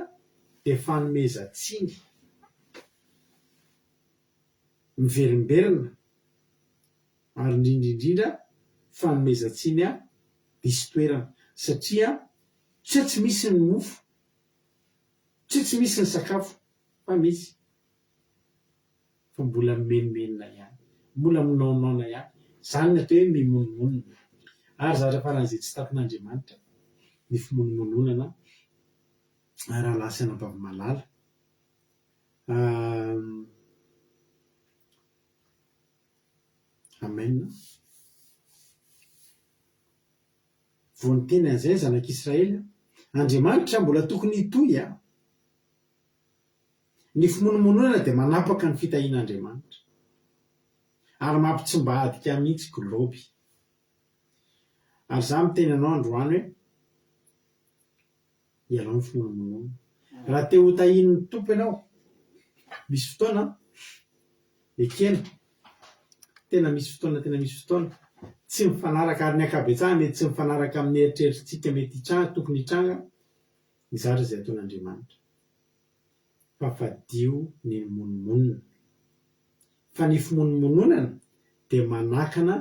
dia fanomezan-tsiny miverimberina ary indrindra indrindra fanomezan-tsiny diso toerana satria tsy hoe tsy misy ny mofo, tsy hoe tsy misy ny sakafo fa misy. fa mbola mimenomenona ihany, mbola minaonaona ihany. Izany ny atao hoe mimonomonona. Ary zavatra faran'izay tsy takon'Andriamanitra ny fimonomononana rahalahy sy anabavy malala. Amen. Vao niteny an'izay ny zanak'Israely, Andriamanitra mbola tokony hitohy an! Ny fimonomononana dia manapaka ny fitahian'Andriamanitra. Ary mampitsimbadika mihitsy globe. Ary za miteny anao androany hoe ialao ny fimonomonona. Raha te ho tahian'ny Tompo ianao, misy fotoana ekena, tena misy fotoana tena misy fotoana tsy mifanaraka ary ny ankabetsahany mety tsy mifanaraka amin'ny eritreritritsika mety hitranga, tokony hitranga ny zavatra izay ataon'Andriamanitra. Fa fadio ny mimonomonona. Fa ny fimonomononana dia manakana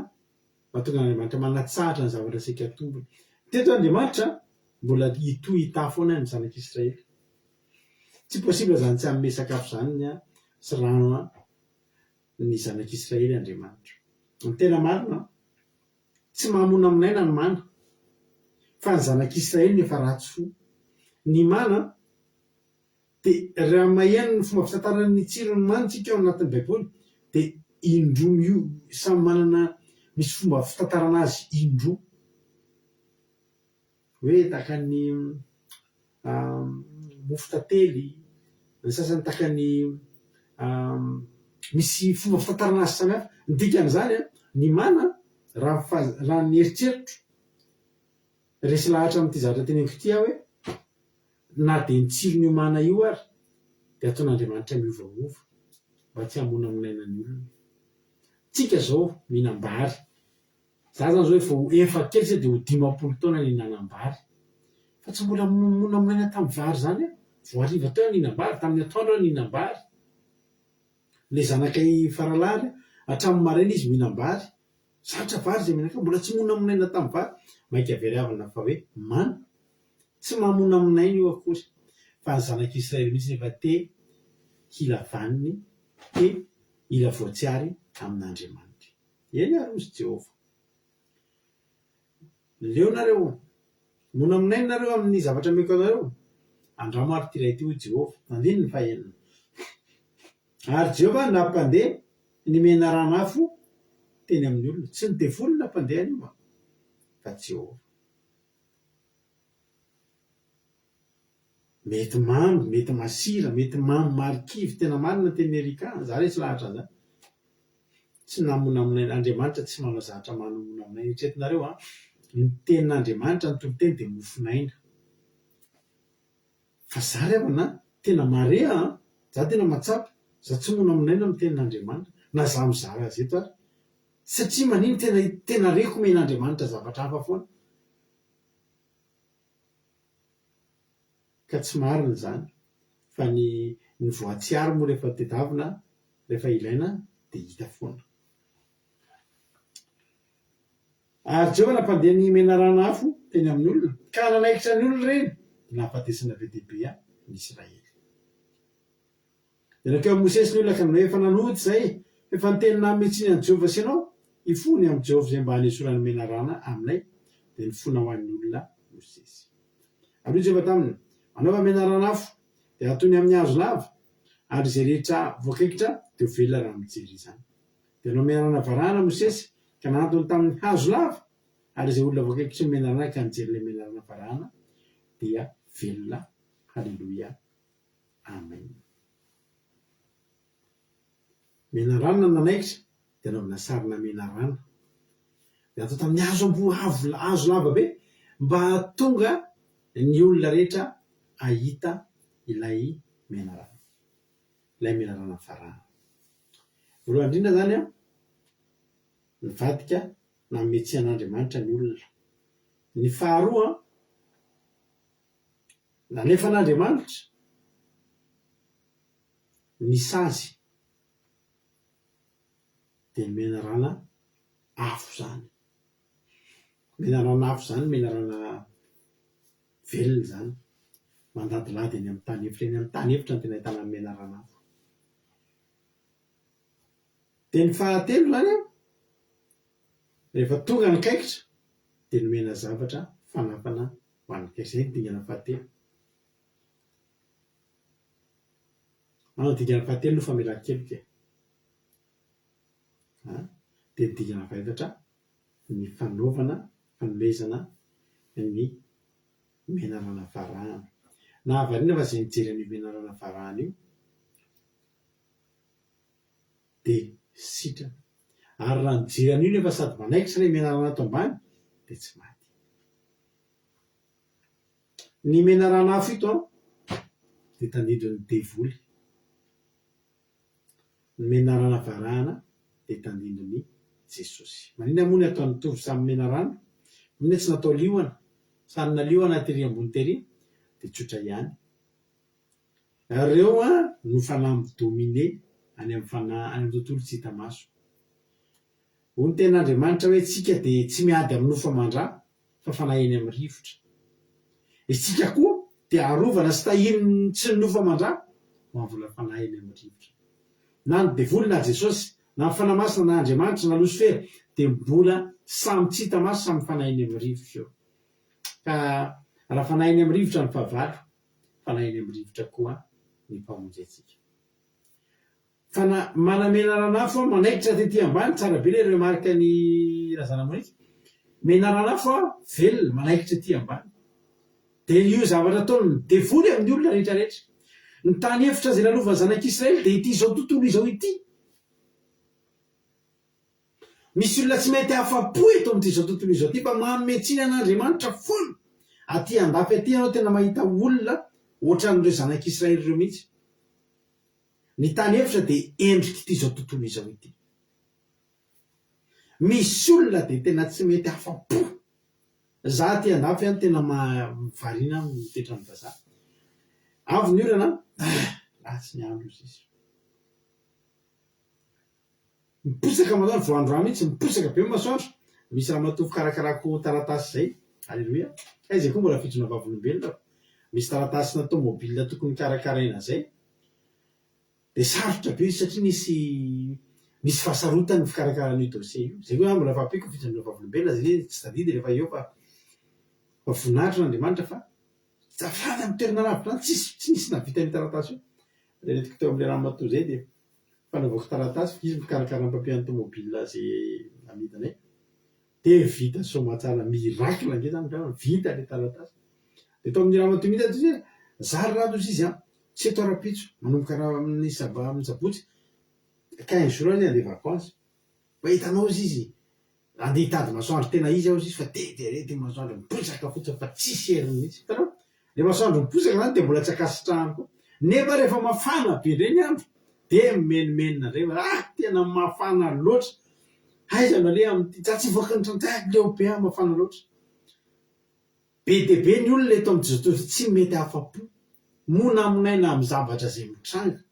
mahatonga an'Andriamanitra manatsahatra ny zavatra saika atombony. Teto Andriamanitra mbola hitohy hitahy foana ny zanak'Israely. Tsy possible izany tsy hanome sakafo izany sy rano ny zanak'Israely Andriamanitra. Ny tena marina, tsy mahamonamonaina ny mana, fa ny zanak'Israely no efa ratsy fo. Ny mana Dia raha maheno ny fomba fitantarana ny tsiron'ny mana isika ao anatin'ny baiboly dia indroa mio samy manana misy fomba fitantarana azy indroa. Hoe tahaka ny mofo tantely, ny sasany tahaka ny misy fomba fitantarana azy samihafa. Ny dikan'izany an, ny mana raha raha ny eritreritro, resy lahatra amin'ity zavatra teneniko ity aho hoe Na dia ny tsiron'io mana io ary dia ataon'Andriamanitra miovaova mba tsy hamonamonaina ny olona. Tsika zao mihinam-bary. Za zany zao efa ho efa kely sisa dia ho 50 taona nihinanam-bary. Fa tsy mbola monamonaina tamin'ny vary zany aho. Vao hariva teo aho nihinam-bary, tamin'ny atoandro aho nihinam-bary. Le zanakay faralahy ary hatramin'ny maraina izy mihinam-bary. Zatra vary izay mianakavy, mbola tsy monamonaina tamin'ny vary. Mainka very havana fa hoe mana. Tsy mamonamonaina io akory, fa ny zanak'Israely mihitsy no efa te hila vaniny, te hila voatsiary amin'Andriamanitra. Eny ary hozy Jehovah. Leo nareo, monamonaina nareo amin'ny zavatra ameko anareo. Andramo ary ity iray ity hoy Jehovah. Andininy fahenina. Ary Jehovah nampandeha ny menarana afo teny amin'ny olona. Tsy ny devoly no nampandeha an'io fa Jehovah. Mety mamy, mety masira, mety mamy marikivy, tena marina ny tenin'i Erica an, za resy lahatra an'izany. Tsy namonamonaina, Andriamanitra tsy manao zavatra manamonamonaina, eritreretinareo an, ny tenin'Andriamanitra, ny toriteny dia mofon'aina. Fa za ry havana an, tena mare an, za tena mahatsapa, za tsy monamonaina amin'ny tenin'Andriamanitra, na za mizara azy eto ary, satria manino tena tena reko omen'Andriamanitra zavatra hafa foana. Ka tsy marina izany, fa ny ny voatsiary moa rehefa tedavina, rehefa ilaina dia hita foana. Ary Jehovah nampandeha ny menarana afo teny amin'ny olona, ka nanaikitra ny olona ireny, dia nahafatesana be dia be ny Isiraely. Dia nankeo amin'i Mosesy ny olona ka nanao hoe, Efa nanota izahay, fa efa niteny nanome tsiny an'i Jehovah sy ianao, hifona ny amin'i Jehovah izay mba hanesorany ny menarana aminay. Dia nifona ho an'ny olona Mosesy. Ary hoy Jehovah taminy, Manaova menarana afo, dia atony amin'ny hazo lava, ary izay rehetra voakaikitra dia ho velona raha mijery izany. Dia nanao menarana varahana Mosesy, ka nahantony tamin'ny hazo lava, ary izay olona voakaikitry ny menarana ka nijery ilay menarana varahana dia velona. Haleloia. Amen. Menarana nanaikitra dia anaovana sarina menarana. Dia natao tamin'ny hazo ambo avo hazo lava be mba hahatonga ny olona rehetra hahita ilay menarana. Ilay menarana varahana. Voalohany indrindra izany an, nivadika nanome tsiny an'Andriamanitra ny olona. Ny faharoa an, nalefan'Andriamanitra ny sazy dia ny menarana afo izany. Menarana afo izany, menarana velona izany, mandadilady eny amin'ny tany efitra, eny amin'ny tany efitra no tena ahitana ny menarana afo. Dia ny fahatelo izany an, rehefa tonga ny kaikitra dia nomena zavatra fanafana ho an'ny kaikitra. Izay ny dingana fahatelo. Manao dingana fahatelo ny famelan-keloka e. An, dia ny dingana fahefatra ny fanaovana, fanomezana ny menarana varahana. Nahavariana fa izay nijery an'io menarana varahana io dia sitrana. Ary raha nijery an'io nefa sady manaikitra ilay menarana ato ambany dia tsy maty. Ny menarana afo ito an, dia tandindon'ny devoly. Ny menarana varahana dia tandindon'i Jesosy. Maninona moa ny atao mitovy samy menarana? Maninona tsy natao liona? Sarina liona tery ambony tery dia tsotra ihany. Reo no fanahy mi-dominer any amin'ny fanahy any amin'ny tontolo tsy hita maso. Hoy ny tenin'Andriamanitra hoe tsika dia tsy miady amin'ny nofo aman-dra fa fanahy eny amin'ny rivotra. Isika koa dia arovana sy tahian'ny tsy ny nofo aman-dra fa mbola fanahy eny amin'ny rivotra. Na ny devoly na Jesosy, na ny Fanahy Masina na Andriamanitra na Losifera dia mbola samy tsy hita maso samy fanahy eny amin'ny rivotra io. Ka raha fanahy eny amin'ny rivotra ny fahavalo, fanahy eny amin'ny rivotra koa ny Mpamonjy antsika. Fa na manamenaranafo aho manaikitra tety ambany, tsara be le remarque ny Razanamonica, menaranafo aho velona manaikitra ety ambany. Dia io zavatra ataon'ny devoly amin'ny olona rehetra rehetra. Ny tany efitra izay lalovan'ny zanak'Israely dia ity izao tontolo izao ity. Misy olona tsy mety afa-po eto amin'ity izao tontolo izao ity fa manome tsiny an'Andriamanitra foana. Aty andafy aty ianao tena mahita olona ohatran'ireo zanak'Israely ireo mihitsy. Ny tany efitra dia endrik'ity izao tontolo izao ity. Misy olona dia tena tsy mety afa-po. Za aty andafy an tena variana aho mitoetra amin'ny vazaha. Avy ny orana an, ah, ratsy ny andro hozy izy. Miposaka masoandro, vao androany mihitsy miposaka be ny masoandro. Misy ramatoa fikarakarako taratasy izay, aleloia. Hay izay koa mbola fijoroana vavolombelona fa misy taratasina tomobile tokony karakaraina izay. Dia sarotra be izy satria nisy nisy fahasarotany ny fikarakarana io dossier io. Izay koa mbola fahampiako ny fijoroana vavolombelona izay tsy tadidy rehefa eo fa fa voninahitra an'Andriamanitra fa avy any amin'ny toerana lavitra any tsisy tsy nisy nahavita an'io taratasy io. Dia nentiko teo amin'ilay ramatoa izay dia fanaovako taratasy fa izy mikarakara ny papier-n'ny tomobile izay amidinay. Dia vita soamatsara miracle ange zany angamba, vita ilay taratasy. Dia tao amin'ny ramatoa mihitsy aho hoe za ry rado hozy izy an, tsy eto rahampitso, manomboka raha amin'ny saba- amin'ny sabotsy, quinze jours aho handeha vacances. Fa hitanao hozy izy, Andeha hitady masoandro tena izy aho hozy izy fa te dia re ty masoandro miposaka fotsiny fa tsisy heriny mihitsy. Hitanao? Le masoandro miposaka zany dia mbola tsy ankasitrahany koa. Nefa rehefa mafana be indray ny andro dia mimenomenona indray hoe ah tena mafana loatra. Aiza no aleha amin'ity? Za tsy hivoaka ny trano, ah leo be aho mafana loatra. Be dia be ny olona eto amin'izao tontolo izao tsy mety afa-po. Monamonaina amin'ny zavatra izay mitranga.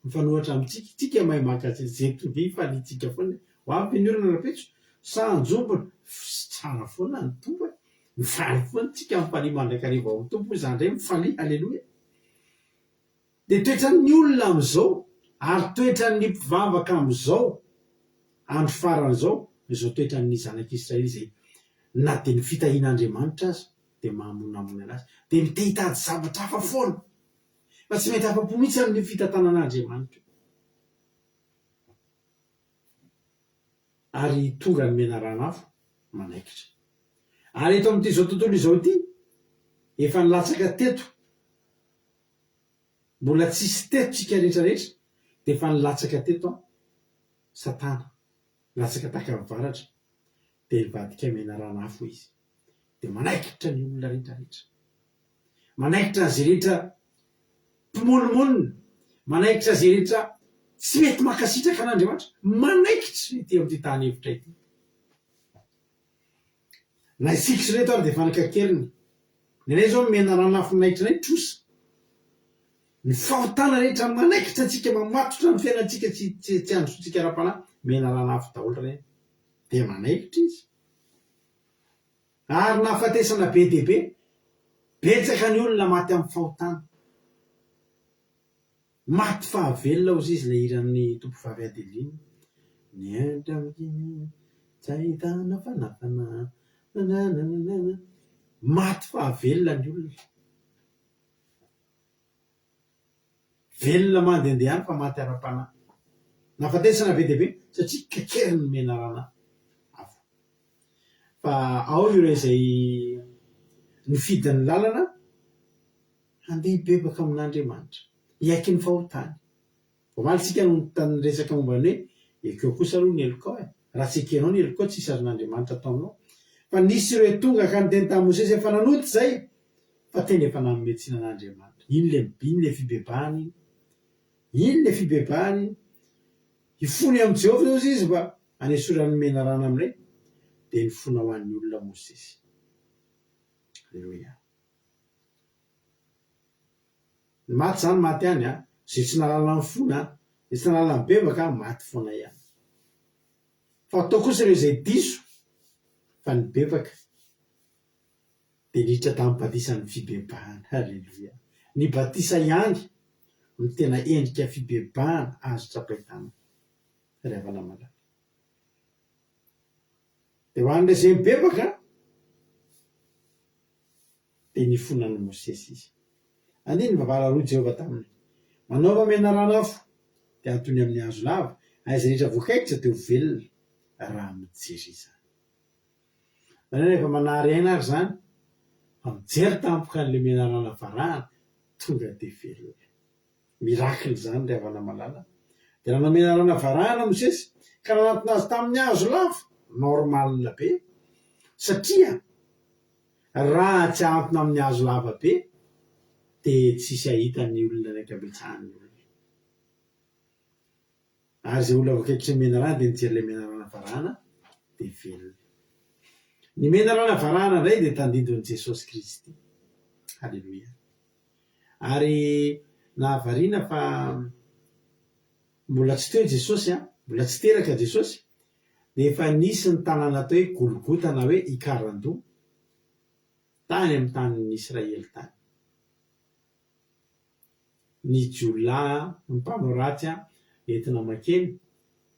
Mifanohitra amintsika, tsika mahay maka izay tonga eo ifaliantsika foana e. Ho avy ve ny orana rahampitso? Sa anjombona? Tsara foana ny Tompo e. Mifaly foana tsika, mifalia mandrakariva ao amin'ny Tompo hoy izaho indray, mifalia, aleloia. Dia toetran'ny olona amin'izao ary toetran'ny mpivavaka amin'izao andro farany izao izao toetran'ny zanak'Israely izay na dia ny fitahian'Andriamanitra aza dia mahamonamonana azy dia mite hitady zavatra hafa foana fa tsy mety afa-po mihitsy amin'io fitantanan'Andriamanitra io. Ary tonga ny menarana afo manaikitra. Ary eto amin'ity izao tontolo izao ity efa nilatsaka teto Mbola tsisy teto tsika rehetra rehetra dia efa nilatsaka teto an satana nilatsaka tahaka ny varatra dia nivadika menarana afo izy dia manaikitra ny olona rehetra rehetra manaikitra an'izay rehetra mpimonomonona manaikitra izay rehetra tsy mety mankasitraka an'Andriamanitra manaikitra ety amin'ity tany efitra ity Na isika ireto ary dia efa nikakerina. Ny anay izao menarana afo naitry anay trosa. Ny fahotana rehetra manaikitra antsika, mamatotra ny fiainantsika tsy tsy tsy handrosoantsika ara-panahy, menarana afo daholo ireny. Dia manaikitra izy. Ary nahafatesana be dia be. Betsaka ny olona maty amin'ny fahotana. Maty fahavelona hozy izy ilay hiran'ny tompovavy Adeline. Ny andro tsy ahitana fanafana nanananana. Maty fahavelona ny olona. Velona mandehandeha any fa maty ara-panahy. Nahafatesana be dia be satria kekerin'ny menarana afo. Fa ao ireo izay nifidy ny lalana. Handeha hibebaka amin'Andriamanitra, hiaiky ny fahotany. Omaly isika no niresaka momba ny hoe. Ekeo kosa aloha ny helokao e. Raha tsy ekenao ny helokao tsisy azon'Andriamanitra atao aminao. Fa nisy ireo tonga ka niteny tamin'i Mosesy efa nanota izay fa tena efa nanome tsiny an'Andriamanitra. Iny le iny le fibebahana iny. Iny le fibebahana iny. Hifona amin'i Jehovah hozy izy mba hanesorany ny menarana aminay. Dia nifona ho an'ny olona Mosesy. Aleloia. Ny maty izany maty ihany an! Izay tsy nahalala nifona, izay tsy nahalala nibebaka maty foana ihany. Fa atao kosa ireo izay diso fa nibebaka dia niditra tamin'ny batisan'ny fibebahana. Haleloia! Ny batisa ihany no tena endrika fibebahana azo tsapain-tanana ry havana malala. Dia ho an'ireo izay mibebaka dia nifona an'i Mosesy izy. Andininy vavara roa Jehovah taminy, Manaova menarana afo, dia antony amin'ny hazo lava, ary izay rehetra voakaikitra dia ho velona, raha mijery izany. Izany hoe rehefa manary aina ary izany, fa mijery tampoka an'ilay menarana varahana, tonga dia velona. Miracle izany ry havana malala. Dia nanao menarana varahana Mosesy ka nanatona azy tamin'ny hazo lava, normal be, satria raha tsy ahantona amin'ny hazo lava be dia tsisy hahita ny olona ny ankabetsahan'ny olona. Ary izay olona voakaikitry ny menarana dia nijery ilay menarana varahana dia velona. Ny menarana varahana indray dia tandindon'i Jesosy Kristy. Haleloia. Ary nahavariana fa mbola tsy teo Jesosy an, mbola tsy teraka Jesosy, dia efa nisy ny tanàna atao hoe Golgota na hoe Ikarandoha, tany amin'ny tanin'ny Israely tany. Ny jiolahy, ny mpanao ratsy entina mankeny,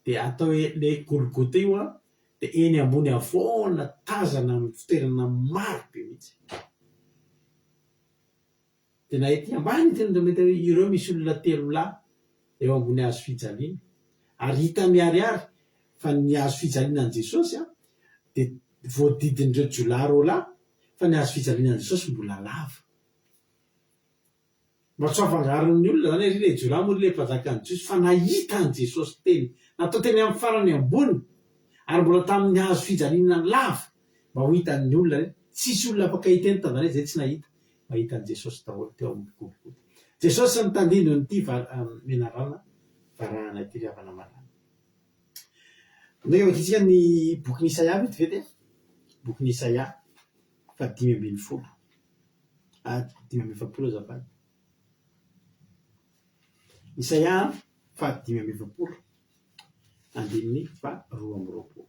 dia atao hoe ilay Golgota io an, dia eny ambony havoana tazana amin'ny fitoerana maro be mihitsy. Dia na ety ambany ety no mety hoe ireo misy olona telolahy eo ambony hazo fijaliana. Ary hita miharihary fa ny hazo fijaliana an'i Jesosy dia voadidin'ireo jiolahy roalahy fa ny hazo fijaliana an'i Jesosy mbola lava. Mba tsy ho afangaron'ny olona izany hoe ry ilay jiolahy moa ry ilay mpanjakan'ny Jiosy fa nahita an'i Jesosy teny natao teny amin'ny farany ambony ary mbola tamin'ny hazo fijaliana lava mba ho hitan'ny olona hoe tsisy olona afaka hiteny tamin'izany hoe izay tsy nahita mahita an'i Jesosy daholo teo amin'ny Golgota. Jesosy no tandindon'ity menarana varahana ity ry havana malala. Andeha hovakintsika ny bokin'i Isaia vetivety e. Bokin'i Isaia faha 15. Ah, 45 azafady. Isaia faha 45 andininy faha 22.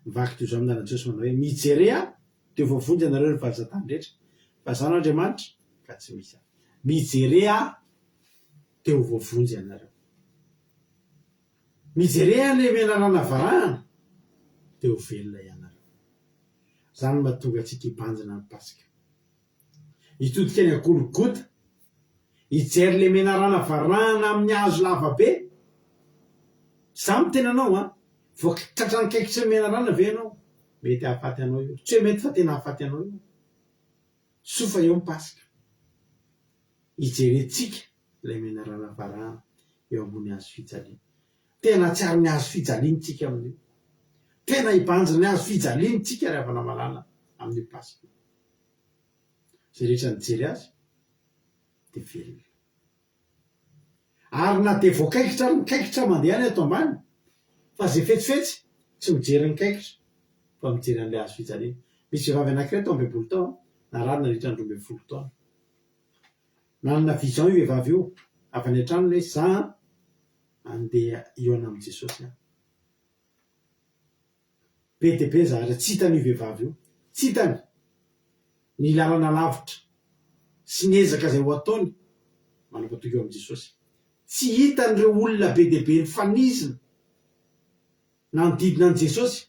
Mivaky toy izao amin'ny anaran'i Jesosy manao hoe, Mijerea dia ho voavonjy ianareo ry valin-tsatany rehetra, fa Izaho no Andriamanitra, ka tsy misy hafa. Mijerea dia ho voavonjy ianareo. Mijerea ilay menarana varahana dia ho velona ianareo. Izany no mahatonga antsika hibanjina ny Paska. Hitodika any Golgota, hijery ilay menarana varahana amin'ny hazo lava be. Izaho miteny anao an, vao tratran'ny kaikitry ny menarana ve ianao? Mety hahafaty anao io. Tsy hoe mety fa tena hahafaty anao io. Soa fa eo ny Paska. Hijerentsika ilay menarana varahana eo ambony hazo fijaliana. Tena hahatsiaro ny hazo fijaliana tsika amin'io. Tena hibanjina ny hazo fijaliana tsika ry havana malala amin'io Paska io. Izay rehetra nijery azy dia velona. Ary na dia voakaikitra ary ny kaikitra mandeha any ato ambany, fa izay fetsifetsy tsy mijery ny kaikitra fa mijery an'ilay hazo fijaliana. Misy vehivavy anankiray tao am-baiboly tao, narary nandritra ny 12 taona. Nanana vision io vehivavy io avy any an-tranony hoe za andeha hihaona amin'i Jesosy aho. Be dia be ny zavatra tsy hitan'io vehivavy io. Tsy hitany ny lalana lavitra sy ny ezaka izay ho ataony manapa-toky eo amin'i Jesosy. Tsy hitan'ireo olona be dia be nifanizina nanodidina an'i Jesosy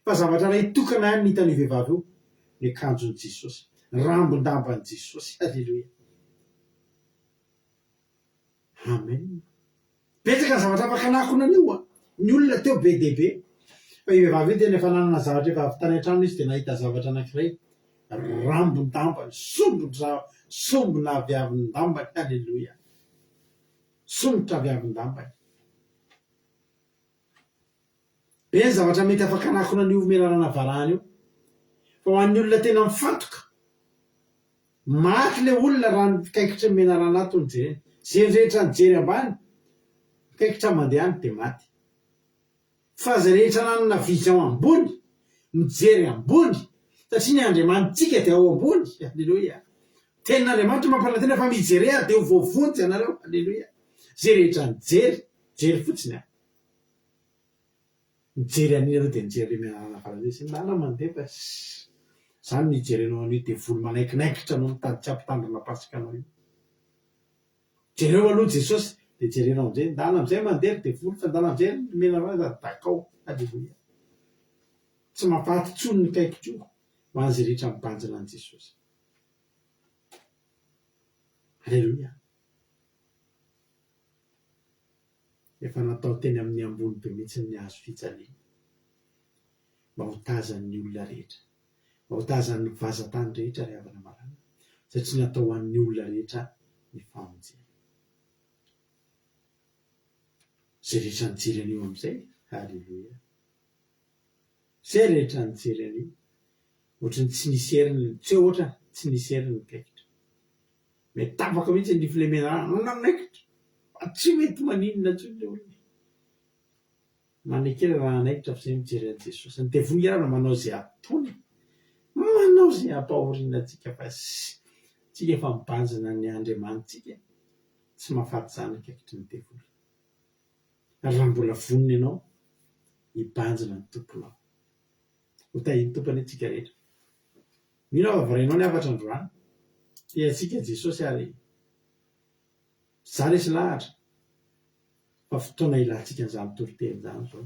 fa zavatra iray tokana ihany no hitan'io vehivavy io, ny akanjon'i Jesosy, ny rambon-damban'i Jesosy. Aleloia! Amen. Betsaka ny zavatra afaka nakona an'io an! Ny olona teo be dia be. Fa io vehivavy io tena efa nanana zavatra efa avy tany an-trano izy dia nahita zavatra anankiray, rambon-dambany, sombin-dra, sombina avy avin-dambany, aleloia! Somotra avy avin-dambany. Be ny zavatra mety afaka hanakona an'io menarana varahana io. Fa ho an'ny olona tena mifantoka, maty ilay olona raha ny fikaikitry ny menarana ato no jerena. Izay rehetra nijery ambany, mikaikitra mandeha any dia maty. Fa izay rehetra nanana vision ambony, mijery ambony, satria ny Andriamanitsika dia ao ambony, aleloia. Tenin'Andriamanitra mampanantena fa mijerea dia ho voavonjy ianareo, aleloia. Izay rehetra nijery, jery fotsiny an. Nijery an'iny aloha dia nijery ilay menarana farany izay ndana mandeha fa sss. Izany no hijerenao an'io devoly manaikinaikitra anao mitady tsy hampitandrina Paska anao io. Jereo aloha Jesosy dia jerenao amizay, ndana amizay mandeha ry devoly fa ndana amizay ry menarana sady dakao. Aleloia. Tsy mahafaty intsony ny kaikitro io ho an'izay rehetra mibanjina an'i Jesosy. Aleloia. Efa natao teny amin'ny ambony be mihitsy ny hazo fijaliana mba ho tazan'ny olona rehetra, mba ho tazan'ny vazan-tany rehetra ry havana malala, satria natao ho an'ny olona rehetra ny famonjena. Izay rehetra nijery an'io amin'izay, haleloia. Izay rehetra nijery an'io, ohatran'ny tsy nisy heriny, tsy hoe ohatrany, tsy nisy heriny ny kaikitra. Mety tapaka mihitsy ny filemenarana, nanaikitra, fa tsy mety maninona intsony ilay olona. Manekena raha hanaikitra fa izay mijery an'i Jesosy. Ny devoly nge raha manao izay ataony e. Manao izay hampahoriana antsika fa tsika efa mibanjina ny Andriamanitsika e. Tsy mahafaty izany ny kaikitry ny devoly. Ary raha mbola vonona ianao hibanjina ny Tomponao. Ho tahian'ny Tompo anie tsika rehetra. Mino aho fa voarainao ny hafatra androany. Tia antsika Jesosy ary za resy lahatra fa fotoana ilantsika an'izany toriteny izany izao.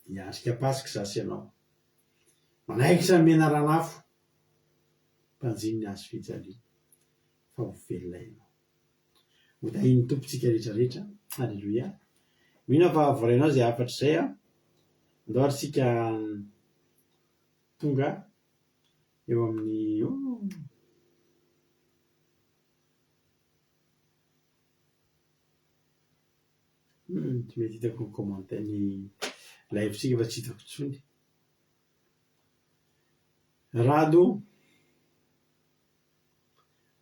Hiatrika Paska za sy ianao. Manaikitra ny menaran'afo, mpanjiny ny hazo fijaliana, fa ho velona ianao. Ho tahian'ny Tompo tsika rehetra rehetra. Aleloia. Mino aho fa voarainao izay hafatra izay an. Andao ary tsika tonga eo amin'ny oh. Hmm, tsy mety hitako ny commentaire ny live-tsika fa tsy hitako intsony. Rado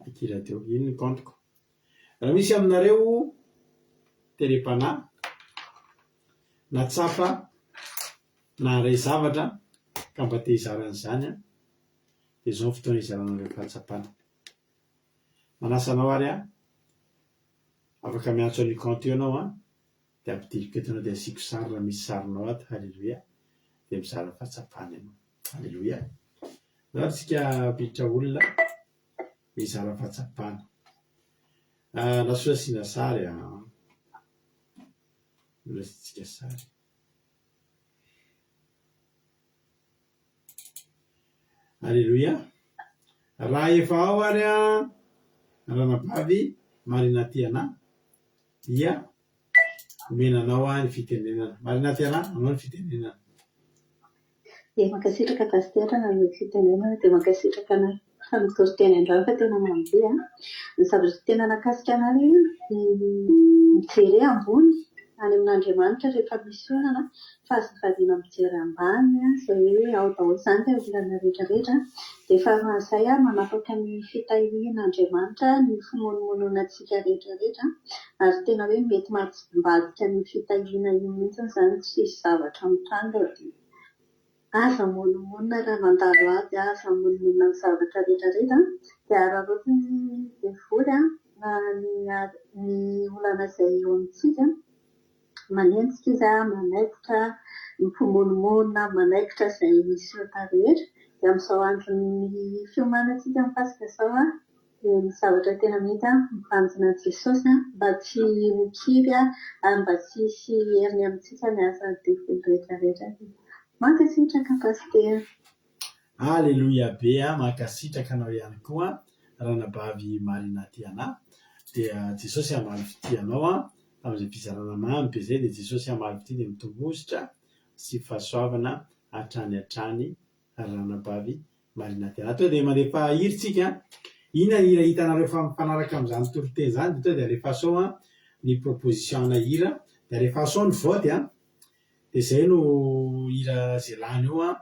Akira teo. Iny ny compte-ko. Raha misy aminareo terem-panahy na tsapa naharay zavatra ka mba te hizara an'izany an, dia izao ny fotoana hizaranareo fahatsapana. Manasa anao ary aho, afaka miantso an'io compte io ianao an, dia ampidiriko eto ianao dia asiako sary raha misy sarinao ato, haleloia, dia mizara fahatsapana ianao. Aleloia. Ndao ary tsika hampiditra olona mizara fahatsapana. Ah, lasa asiana sary an. Mbola asiantsika sary. Aleloia. Raha efa ao ary an, ranabavy Marina Tiana, dia omena anao ny fitenenana. Marina Tiana, anao ny fitenenana. Dia mankasitraka Pasitera nanome fitenenana, dia mankasitraka anareo fa nitory teny androany fa tena mamy be an. Ny zavatra tena nahakasika anah aloha ny mijery ambony any amin'Andriamanitra rehefa misy olana fa aza variana mijery ambany izay hoe ao daholo izany ilay olana rehetra rehetra. Dia faharoan'izay an, manapaka ny fitahian'Andriamanitra ny fimonomononantsika rehetra rehetra ary tena hoe mety mahatsimbadika an'io fitahiana io mihitsy izany tsy hisy zavatra mitranga dia aza monomonona raha mandalo ady, aza monomonona amin'ny zavatra rehetra rehetra dia araraotin'ny devoly na ny ny olana izay eo amintsika, manenjika izy, manaikitra ny mpimonomonona, manaikitra izay miseho rehetra dia amin'izao andron'ny fiomanantsika amin'ny Paska izao Dia ny zavatra tena mety an, mibanjina an'i Jesosy an, mba tsy ho kivy an, ary mba tsy hisy heriny amintsika ny asan'ny devoly rehetra rehetra. Mankasitraka Pasitera. Aleloia be a, mankasitraka anao ihany koa ranabavy Marina Tiana, dia Jesosy hamaly fitia anao an, tamin'izay fizarana mamy be izay dia Jesosy hamaly fitia dia mitombo hosotra sy fahasoavana hatrany hatrany ranabavy Marina tena. Tonga dia mandefa hira tsika an. Inona ny hira hitanareo fa mifanaraka amin'izany toriteny izany dia tonga dia alefaso ao an ny proposition ana hira dia alefaso ao ny vote an. Dia izay no hira izay lany eo an,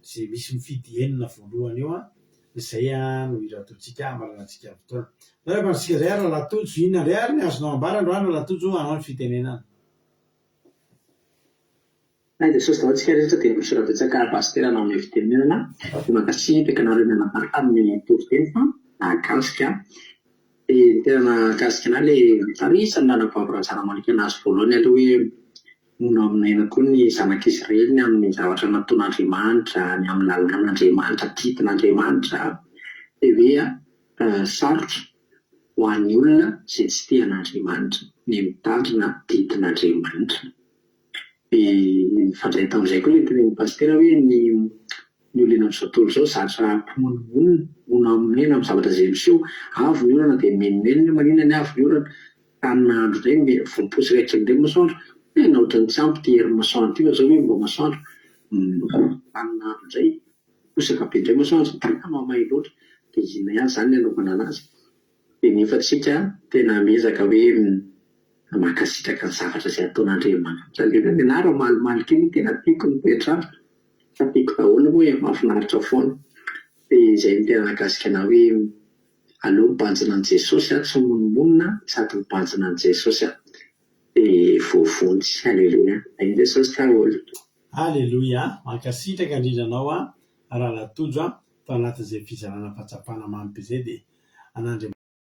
izay misy mifidy enina voalohany eo an, izay no hira ataontsika hamaranantsika ny fotoana. Miarahaba antsika indray ary Rahalahy Tojo, inona indray ary ny azonao ambara androany Rahalahy Tojo, anao ny fitenenana. Hay Jesosy daholo tsika rehetra dia misaotra betsaka Pasitera nanome fitenenana dia mankasitraka anareo mianadahy tamin'ny toriteny fa nahakasika dia ny tena nahakasika anah le tarisan'ny nanababo Razanamalika nahazo voalohany aloha hoe nonaminaina koa ny zanak'Israely ny amin'ny zavatra nataon'Andriamanitra ny amin'ny lalàn'Andriamanitra didin'Andriamanitra dia hoe sarotra ho an'ny olona izay tsy tia an'Andriamanitra ny mitandrina didin'Andriamanitra. Dia nifandray tamin'izay koa ilay tenenin'i Pasitera hoe ny ny olona eny amin'izao tontolo izao zatra mpimonomonona, monamonena amin'ny zavatra izay miseho. Avy ny orana dia mimenomenona hoe maninona ny avy ny orana. Tanin'andro indray me- vao miposaka kely indray ny masoandro, tena ohatran'ny tsy ampy ity herin'ny masoandro ity fa izao ve mba masoandro. Tanin'andro indray, miposaka be indray masoandro, tena mahamay loatra. Dia inona ihany izany ny hanaovana an'azy? Dia nefa tsika tena miezaka hoe mankasitraka ny zavatra izay ataon'Andriamanitra. Ilay hoe ny ahy raha omalimaly kely tena tiako ny toetr'andro fa tiako daholo moa e, mahafinaritra foana. Dia izay no tena nahakasika anah hoe aleo mibanjina an'i Jesosy aho, tsy mimonomonona sady mibanjina an'i Jesosy aho. Dia voavonjy. Aleloia. Amen Jesosy daholo. Aleloia! Mankasitraka indrindra anao Rahalahy Tojo a! Tao anatin'izay fizarana fahatsapana mamy be izay dia an'Andriamanitra.